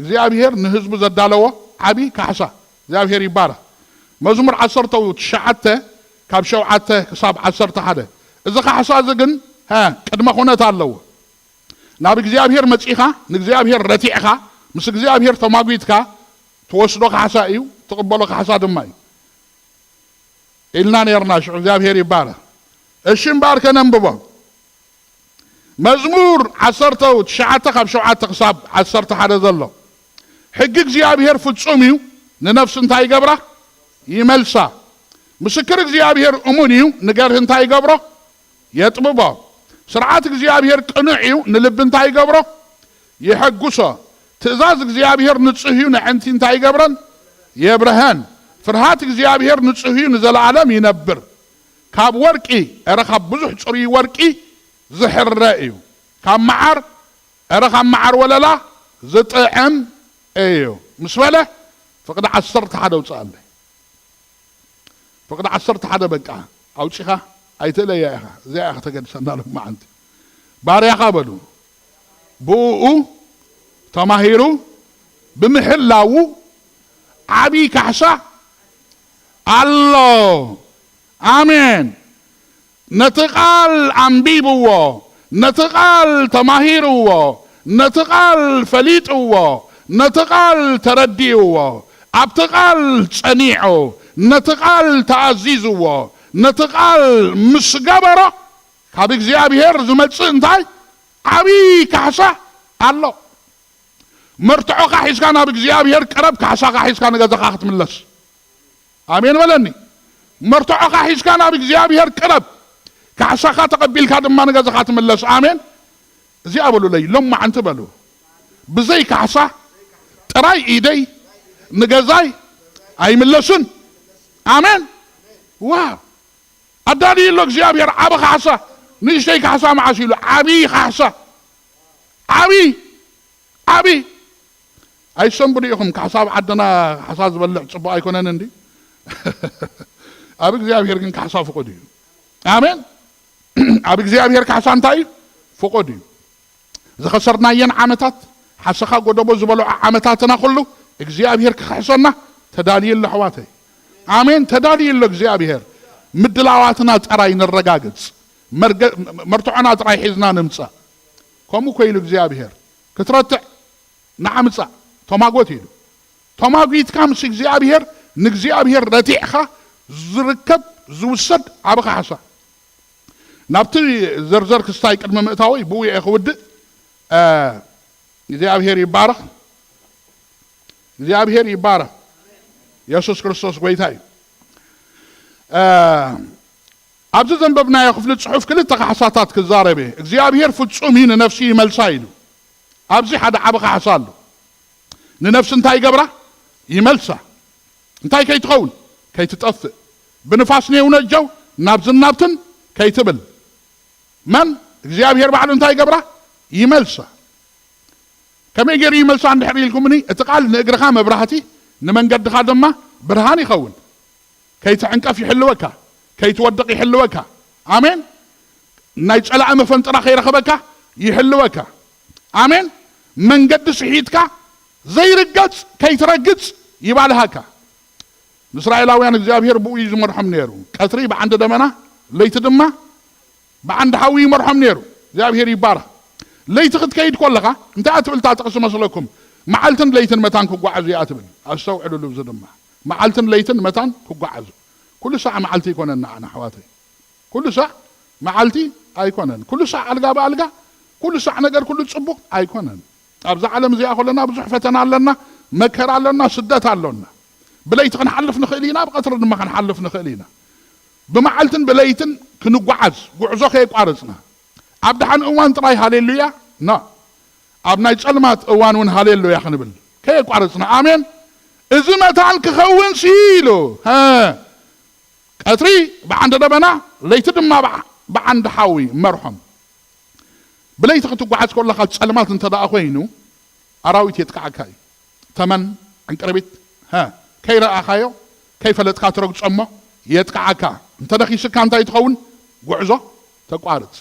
እግዚኣብሔር ንህዝቡ ዘዳለዎ ዓቢ ካሕሳ። እግዚኣብሔር ይባረኽ። መዝሙር ዓሰርተ ትሽዓተ ካብ ሸውዓተ ክሳብ ዓሰርተ ሓደ። እዚ ካሕሳ እዚ ግን፣ ሀ፣ ቅድመ ኩነት ኣለዎ። ናብ እግዚኣብሔር መጺኻ፣ ንእግዚኣብሔር ረቲዕኻ፣ ምስ እግዚኣብሔር ተማጒትካ ትወስዶ ካሕሳ እዩ፣ ትቕበሎ ካሕሳ ድማ እዩ ኢልና ነርና። ሽዑ እግዚኣብሔር ይባረኽ። እሺ እምበኣር ከነንብቦ። መዝሙር ዓሰርተ ትሽዓተ ካብ ሸውዓተ ክሳብ ዓሰርተ ሓደ ዘሎ። ሕጊ እግዚኣብሔር ፍጹም እዩ፣ ንነፍሲ እንታይ ይገብራ? ይመልሳ። ምስክር እግዚኣብሔር እሙን እዩ፣ ንገርህ እንታይ ይገብሮ? የጥብቦ። ስርዓት እግዚኣብሔር ቅኑዕ እዩ፣ ንልቢ እንታይ ይገብሮ? የሐጉሶ። ትእዛዝ እግዚኣብሔር ንጹህ እዩ፣ ነዕንቲ እንታይ ይገብረን? የብርሀን። ፍርሃት እግዚኣብሔር ንጹህ እዩ፣ ንዘለዓለም ይነብር። ካብ ወርቂ፣ እረ ካብ ብዙሕ ጽሩይ ወርቂ ዝሕረ እዩ። ካብ መዓር፣ እረ ካብ መዓር ወለላ ዝጥዕም እዩ ምስ በለ፣ ፍቕዲ ዓሰርተ ሓደ ኣውፅኣለይ። ፍቕዲ ዓሰርተ ሓደ በቃ ኣውፂኻ ኣይትእለያ ኢኻ። እዚኣ ኢኻ ተገድሰና ሎም መዓንቲ። ባርያኻ በሉ፣ ብኡ ተማሂሩ ብምሕላዉ ዓብዪ ካሕሳ ኣሎ። ኣሜን። ነቲ ቃል ኣንቢብዎ፣ ነቲ ቃል ተማሂርዎ፣ ነቲ ቃል ፈሊጥዎ፣ ነቲ ቃል ተረዲእዎ፣ ኣብቲ ቃል ጸኒዑ፣ ነቲ ቃል ተኣዚዝዎ፣ ነቲ ቃል ምስ ገበሮ፣ ካብ እግዚኣብሔር ዝመጽእ እንታይ ዓብዪ ካሕሳ ኣሎ። መርትዖኻ ሒዝካ ናብ እግዚኣብሔር ቅረብ፣ ካሕሳኻ ሒዝካ ንገዛኻ ክትምለስ። ኣሜን በለኒ። መርትዖኻ ሒዝካ ናብ እግዚኣብሔር ቅረብ፣ ካሕሳኻ ተቐቢልካ ድማ ንገዛኻ ትምለስ። ኣሜን። እዚኣ በሉለይ፣ ሎማዓንቲ በሉ፣ ብዘይ ካሕሳ ጥራይ ኢደይ ንገዛይ ኣይምለስን። ኣሜን። ዋ ኣዳልዩ ኣሎ እግዚኣብሔር ዓቢ ካሕሳ። ንእሽተይ ካሕሳ መዓስ ኢሉ? ዓቢ ካሕሳ። ዓቢ፣ ዓቢ። ኣይሰንብዱ ኢኹም። ካሕሳ ኣብ ዓድና ካሕሳ ዝበልዕ ጽቡቕ ኣይኮነን እንዲ? ኣብ እግዚኣብሔር ግን ካሕሳ ፍቑድ እዩ። ኣሜን። ኣብ እግዚኣብሔር ካሕሳ እንታይ እዩ? ፍቑድ እዩ። ዝኸሰርናየን ዓመታት፣ ሓሰኻ ጎደቦ ዝበልዖ ዓመታትና ኩሉ እግዚኣብሔር ክኽሕሰና ተዳልዩ ኣሎ ኣሕዋተይ። ኣሜን። ተዳልዩ ኣሎ እግዚኣብሔር። ምድላዋትና ጥራይ ነረጋግጽ። መርገ-፣ መርትዖና ጥራይ ሒዝና ንምጻእ። ከምኡ እኮ ኢሉ እግዚኣብሔር። ክትረትዕ ንዓ ምጻእ። ተማጎት ኢሉ። ተማጒትካ ምስ እግዚኣብሔር፣ ንእግዚኣብሔር ረቲዕኻ ዝርከብ ዝውሰድ ዓቢ ካሕሳ። ናብቲ ዝርዝር ክስታይ ቅድሚ ምእታወይ ብኡ እየ ክውድእ። እ፣ እግዚኣብሔር ይባረኽ። እግዚኣብሔር ይባረኽ። የሱስ ክርስቶስ ጎይታ እዩ። እ፣ ኣብዚ ዘንበብናዮ ክፍሊ ጽሑፍ ክልተ ካሕሳታት ክዛረብ እየ። እግዚኣብሔር ፍጹም እዩ፣ ንነፍሲ ይመልሳ ኢሉ። ኣብዚ ሓደ ዓቢ ካሕሳ ኣሎ። ንነፍሲ እንታይ ይገብራ? ይመልሳ። እንታይ ከይትኸውን? ከይትጠፍእ። ብንፋስ ነይውነጀው ናብዝን ናብትን ከይትብል። መን? እግዚኣብሔር ባዕሉ እንታይ ይገብራ? ይመልሳ። ከመይ ገይሩ ይመልሳ እንድሕር ኢልኩምኒ፣ እቲ ቃል ንእግርኻ መብራህቲ፣ ንመንገድኻ ድማ ብርሃን ይኸውን። ከይትዕንቀፍ ይሕልወካ፣ ከይትወድቕ ይሕልወካ። ኣሜን። ናይ ጸላኢ መፈንጥራ ከይረኸበካ ይሕልወካ። ኣሜን። መንገዲ ስሒትካ ዘይርገጽ ከይትረግጽ ይባልሃካ። ንእስራኤላውያን እግዚኣብሔር ብኡ እዩ ዝመርሖም ነይሩ። ቀትሪ ብዓንዲ ደመና፣ ለይቲ ድማ ብዓንዲ ሓዊ ይመርሖም ነይሩ። እግዚኣብሔር ይባረኽ። ለይቲ ክትከይድ ከለኻ እንታይ እያ ትብል እታ ጥቕሲ መስለኩም? መዓልትን ለይትን መታን ክጓዓዙ እያ ትብል። ኣስተውዕሉሉ፣ እዚ ድማ መዓልትን ለይትን መታን ክጓዓዙ። ኩሉ ሳዕ መዓልቲ ኣይኮነን ንዓና ኣሕዋተይ። ኩሉ ሳዕ መዓልቲ ኣይኮነን። ኩሉ ሳዕ ኣልጋ ብኣልጋ፣ ኩሉ ሳዕ ነገር ኩሉ ጽቡቕ ኣይኮነን። ኣብዛ ዓለም እዚኣ ከለና ብዙሕ ፈተና ኣለና፣ መከራ ኣለና፣ ስደት ኣለና። ብለይቲ ክንሓልፍ ንኽእል ኢና፣ ብቐትሪ ድማ ክንሓልፍ ንኽእል ኢና። ብመዓልትን ብለይትን ክንጓዓዝ፣ ጉዕዞ ከየቋረጽና። ኣብ ደሓን እዋን ጥራይ ሃሌሉያ፣ ኖ። ኣብ ናይ ጸልማት እዋን እውን ሃሌሉያ ክንብል ከየቋረጽና። ኣሜን። እዚ መታን ክኸውን ሲ ኢሉ፣ ሀ፣ ቀትሪ ብዓንዲ ደበና፣ ለይቲ ድማ ብዓ-፣ ብዓንዲ ሓዊ መርሖም። ብለይቲ ክትጓዓዝ ከለኻ ጸልማት እንተ ደኣ ኮይኑ፣ ኣራዊት የጥቅዓካ እዩ። ተመን፣ ዕንቅርቢት፣ ሀ፣ ከይረኣኻዮ፣ ከይፈለጥካ ትረግጾ እሞ የጥቅዓካ። እንተ ደኺስካ እንታይ ትኸውን? ጉዕዞ ተቋርጽ።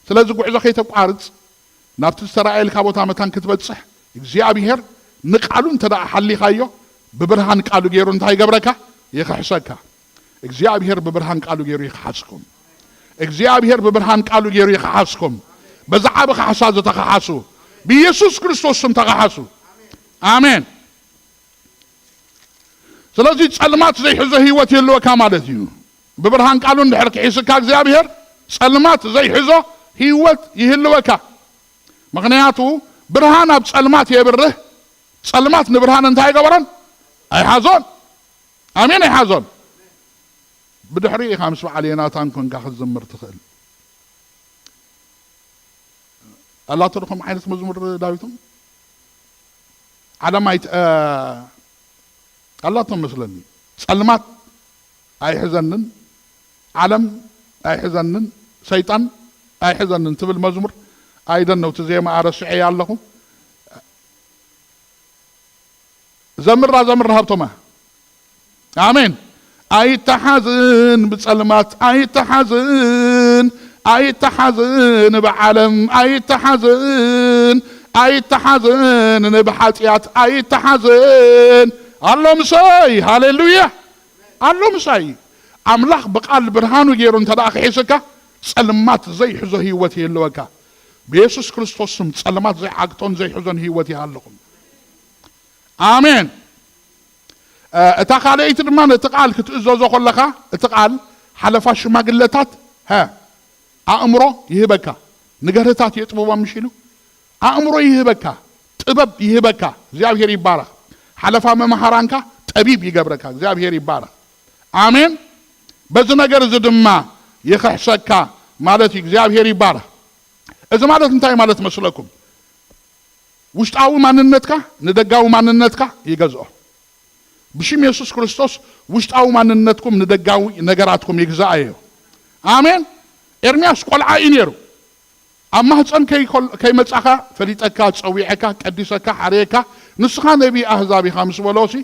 ስለዚ ጉዕዞ ከይተቋርጽ፣ ናብቲ ዝተራእየልካ ቦታ መታን ክትበጽሕ፣ እግዚኣብሄር ንቃሉ እንተ ደኣ ሓሊኻዮ፣ ብብርሃን ቃሉ ገይሩ እንታይ ይገብረካ? ይኽሕሰካ። እግዚኣብሔር ብብርሃን ቃሉ ገይሩ ይኽሓስኩም። እግዚኣብሔር ብብርሃን ቃሉ ገይሩ ይኽሓስኩም። በዛ ዓቢ ካሕሳ ዝተኸሓሱ፣ ብኢየሱስ ክርስቶስ ስም ተኸሓሱ። ኣሜን። ስለዚ ጸልማት ዘይሕዞ ህይወት ይህልወካ ማለት እዩ። ብብርሃን ቃሉ እንድሕር ክሒስካ እግዚኣብሔር፣ ጸልማት ዘይሕዞ ህይወት ይህልወካ። ምኽንያቱ ብርሃን ኣብ ጸልማት የብርህ፣ ጸልማት ንብርሃን እንታይ ኣይገበሮን? ኣይሓዞን። ኣሜን፣ ኣይሓዞን። ብድሕሪ ኢኻ ምስ በዓል ዮናታን ኮንካ ክትዝምር ትኽእል። ኣላቶ ዶ ከምኡ ዓይነት መዝሙር ዳዊቶም? ዓለም ኣይት-፣ እ፣ ኣላቶ መስለኒ። ጸልማት ኣይሕዘንን፣ ዓለም ኣይሕዘንን፣ ሰይጣን ኣይሕዘንን ትብል መዝሙር። ኣይደነው፣ እቲ ዜማ ኣረስዐያ ኣለኹ። ዘምራ፣ ዘምራ ሃብቶማ። ኣሜን። ኣይተሓዝን ብጸልማት፣ ኣይተሓዝን፣ ኣይተሓዝን ብዓለም፣ ኣይተሓዝን፣ ኣይተሓዝን ብሓጢኣት፣ ኣይተሓዝን። ኣሎ ምሳይ፣ ሃሌሉያ። ኣሎ ምሳይ። ኣምላኽ ብቃል ብርሃኑ ገይሩ እንተ ደኣ ክሒስካ፣ ጸልማት ዘይሕዞ ህይወት ይህልወካ። ብየሱስ ክርስቶስ ስም ጸልማት ዘይዓግቶን ዘይሕዞን ህይወት ይሃልኹም። ኣሜን። እ፣ እታ ካልኣይቲ ድማ ነቲ ቃል ክትእዘዞ ከለኻ፣ እቲ ቃል ሓለፋ ሽማግለታት፣ ሀ፣ ኣእምሮ ይህበካ። ንገርህታት የጥብቦም ምሽ ኢሉ ኣእምሮ ይህበካ፣ ጥበብ ይህበካ። እግዚኣብሔር ይባረኽ። ሓለፋ መምሃራንካ ጠቢብ ይገብረካ። እግዚኣብሔር ይባረኽ። ኣሜን። በዚ ነገር እዚ ድማ ይኽሕሰካ ማለት እዩ። እግዚኣብሔር ይባረኽ። እዚ ማለት እንታይ ማለት መስለኩም? ውሽጣዊ ማንነትካ ንደጋዊ ማንነትካ ይገዝኦ። ብሽም የሱስ ክርስቶስ ውሽጣዊ ማንነትኩም ንደጋዊ ነገራትኩም ይግዛእ እዩ። ኣሜን። ኤርምያስ ቆልዓ እዩ ነይሩ። ኣብ ማህፀን ከይኮል-፣ ከይመጻኻ ፈሊጠካ፣ ጸዊዐካ፣ ቀዲሰካ፣ ሓረየካ፣ ንስኻ ነቢይ ኣህዛብ ኢኻ ምስ በሎሲ፣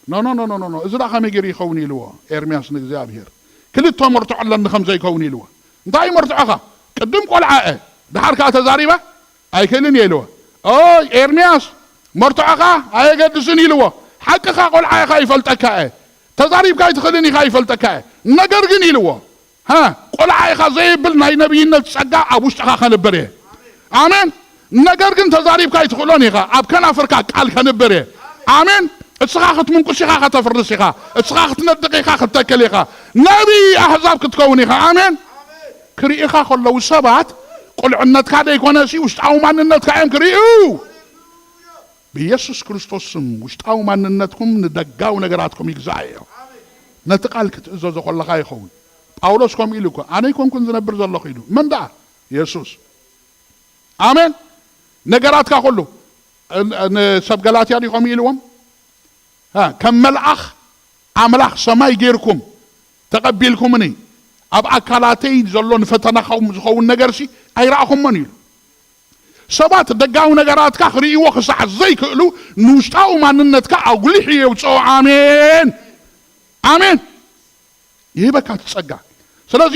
ኖ፣ ኖ፣ ኖ፣ ኖ፣ ኖ፣ ኖ፣ እዚ ደኣ ከመይ ገይሩ ይኸውን ኢልዎ ኤርምያስ ንእግዚኣብሔር። ክልተ መርትዖ ኣለኒ ከም ዘይከውን ኢልዎ። እንታይ እዩ መርትዖኻ? ቅድም ቆልዓ እየ፣ ደሓር ከኣ ተዛሪበ ኣይክእልን እየ ኢልዎ። ኦይ ኤርምያስ፣ መርትዖኻ ኣየገድስን ኢልዎ። ሓቅኻ ቆልዓ ኢኻ ይፈልጠካ እየ፣ ተዛሪብካ ኣይትኽእልን ኢኻ ይፈልጠካ እየ። ነገር ግን ኢልዎ፣ ሃ፣ ቆልዓ ኢኻ ዘይብል ናይ ነቢይነት ጸጋ ኣብ ውሽጥኻ ከንብር እየ። ኣሜን። ነገር ግን ተዛሪብካ ኣይትኽእሎን ኢኻ፣ ኣብ ከናፍርካ ቃል ከንብር እየ። ኣሜን። እስኻ ክትምንቁስ ኢኻ፣ ከተፍርስ ኢኻ። እስኻ ክትነድቕ ኢኻ፣ ክትተክል ኢኻ። ነቢይ ኣህዛብ ክትከውን ኢኻ። ኣሜን። ክርእኻ ከለዉ ሰባት ቁልዕነትካ ደይኮነሲ ውሽጣዊ ማንነትካ እዮም ክርእዩ። ብኢየሱስ ክርስቶስ ስም ውሽጣዊ ማንነትኩም ንደጋዊ ነገራትኩም ይግዛእ እዮ። ነቲ ቃል ክትእዘዞ ከለኻ ይኸውን። ጳውሎስ ከምኡ ኢሉ እኮ፣ ኣነ ኣይኮንኩን ዝነብር ዘለኹ ኢሉ። መን ደኣ? የሱስ። ኣሜን። ነገራትካ ኩሉ፣ ን-፣ ንሰብ ገላትያ ድዩ ከምኡ ኢልዎም? ሃ፣ ከም መልኣኽ ኣምላኽ ሰማይ ጌርኩም ተቐቢልኩምኒ፣ ኣብ ኣካላተይ ዘሎ ንፈተናኹም ዝኸውን ነገርሲ ኣይረኣኹሞን ኢሉ። ሰባት ደጋዊ ነገራትካ ክርእይዎ ክሳዕ ዘይክእሉ ንውሽጣዊ ማንነትካ ኣጉሊሑ የውፅኦ። ኣሜን፣ ኣሜን። ይህበካ እቲ ጸጋ። ስለዚ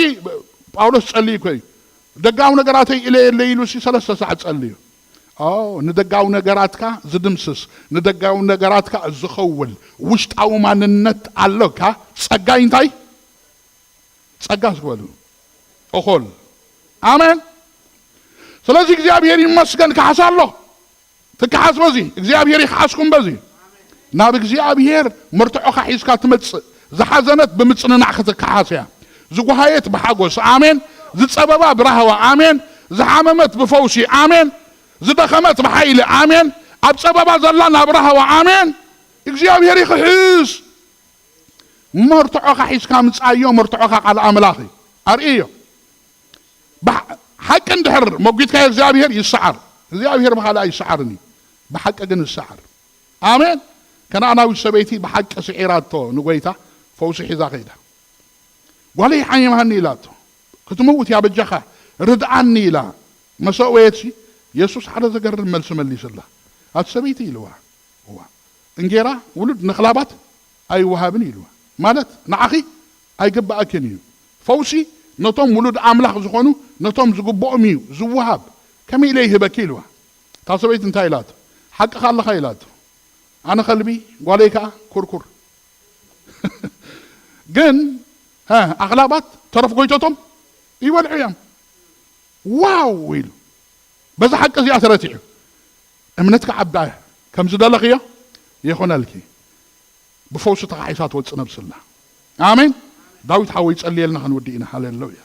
ጳውሎስ ጸልዩ እኮ እዩ። ደጋዊ ነገራተይ ኢለ የለ ኢሉ ሲ ሰለስተ ሰዓት ጸልዩ። ኦ፣ ንደጋዊ ነገራትካ ዝድምስስ፣ ንደጋዊ ነገራትካ ዝኸውል ውሽጣዊ ማንነት ኣሎካ። ጸጋይ እንታይ? ጸጋ ዝክበሉ። እኹል። ኣሜን። ስለዚ እግዚኣብሔር ይመስገን፣ ካሕሳ ኣሎ። ትከሓስ በዚ፣ እግዚኣብሔር ይክሓስኩም በዚ። ናብ እግዚኣብሔር መርትዖኻ ሒዝካ ትመጽእ። ዝሓዘነት ብምጽንናዕ ክትከሓስ እያ። ዝጓሃየት ብሓጎስ፣ ኣሜን። ዝጸበባ ብራህዋ፣ ኣሜን። ዝሓመመት ብፈውሲ፣ ኣሜን። ዝደኸመት ብሓይሊ፣ ኣሜን። ኣብ ጸበባ ዘላ ናብ ራህዋ፣ ኣሜን። እግዚኣብሔር ይኽሕስ። መርትዖኻ ሒዝካ ምጻዮ፣ መርትዖኻ ቃል ኣምላኽ እዩ። ኣርእዮ። ብሓ-፣ ሓቂ እንድሕር መጒትካዮ እግዚኣብሔር ይሰዓር። እግዚኣብሔር ብኻልእ ኣይሰዓርን እዩ። ብሓቂ ግን ይሰዓር። ኣሜን። ከነኣናዊት ሰበይቲ ብሓቂ ስዒራቶ ንጎይታ ፈውሲ ሒዛ ከይዳ። ጓለይ ሓሚማኒ ኢላቶ። ክትምውት እያ በጃኻ ርድኣኒ ኢላ መሰወየትሲ የሱስ ሓደ ዘገርም መልሲ መሊስላ። ኣቲ ሰበይቲ ኢልዋ። እዋ። እንጌራ ውሉድ ንኽላባት ኣይወሃብን ኢልዋ። ማለት ንዓኺ ኣይግባኣክን እዩ። ፈውሲ ነቶም ውሉድ ኣምላኽ ዝኾኑ ነቶም ዝግብኦም እዩ ዝወሃብ። ከመይ ኢለ ይህበኪ ኢልዋ። እታ ሰበይቲ እንታይ ኢላቶ? ሓቅኻ ኣለኻ ኢላቶ። ኣነ ከልቢ፣ ጓለይ ከዓ ኩርኩር። ግን ኣኽላባት ተረፍ ጎይተቶም ይበልዑ እዮም። ዋው ኢሉ በዛ ሓቂ እዚኣ ተረቲዑ። እምነትካ ዓባያ ከም ዝደለኽዮ ይኹነልኪ። ብፈውሲ ተኻሒሳ ትወፅእ ነብሲ ኣላ። ኣሜን። ዳዊት ሓወይ ጸልየልና ክንውዲ ኢና። ሃሌሉያ።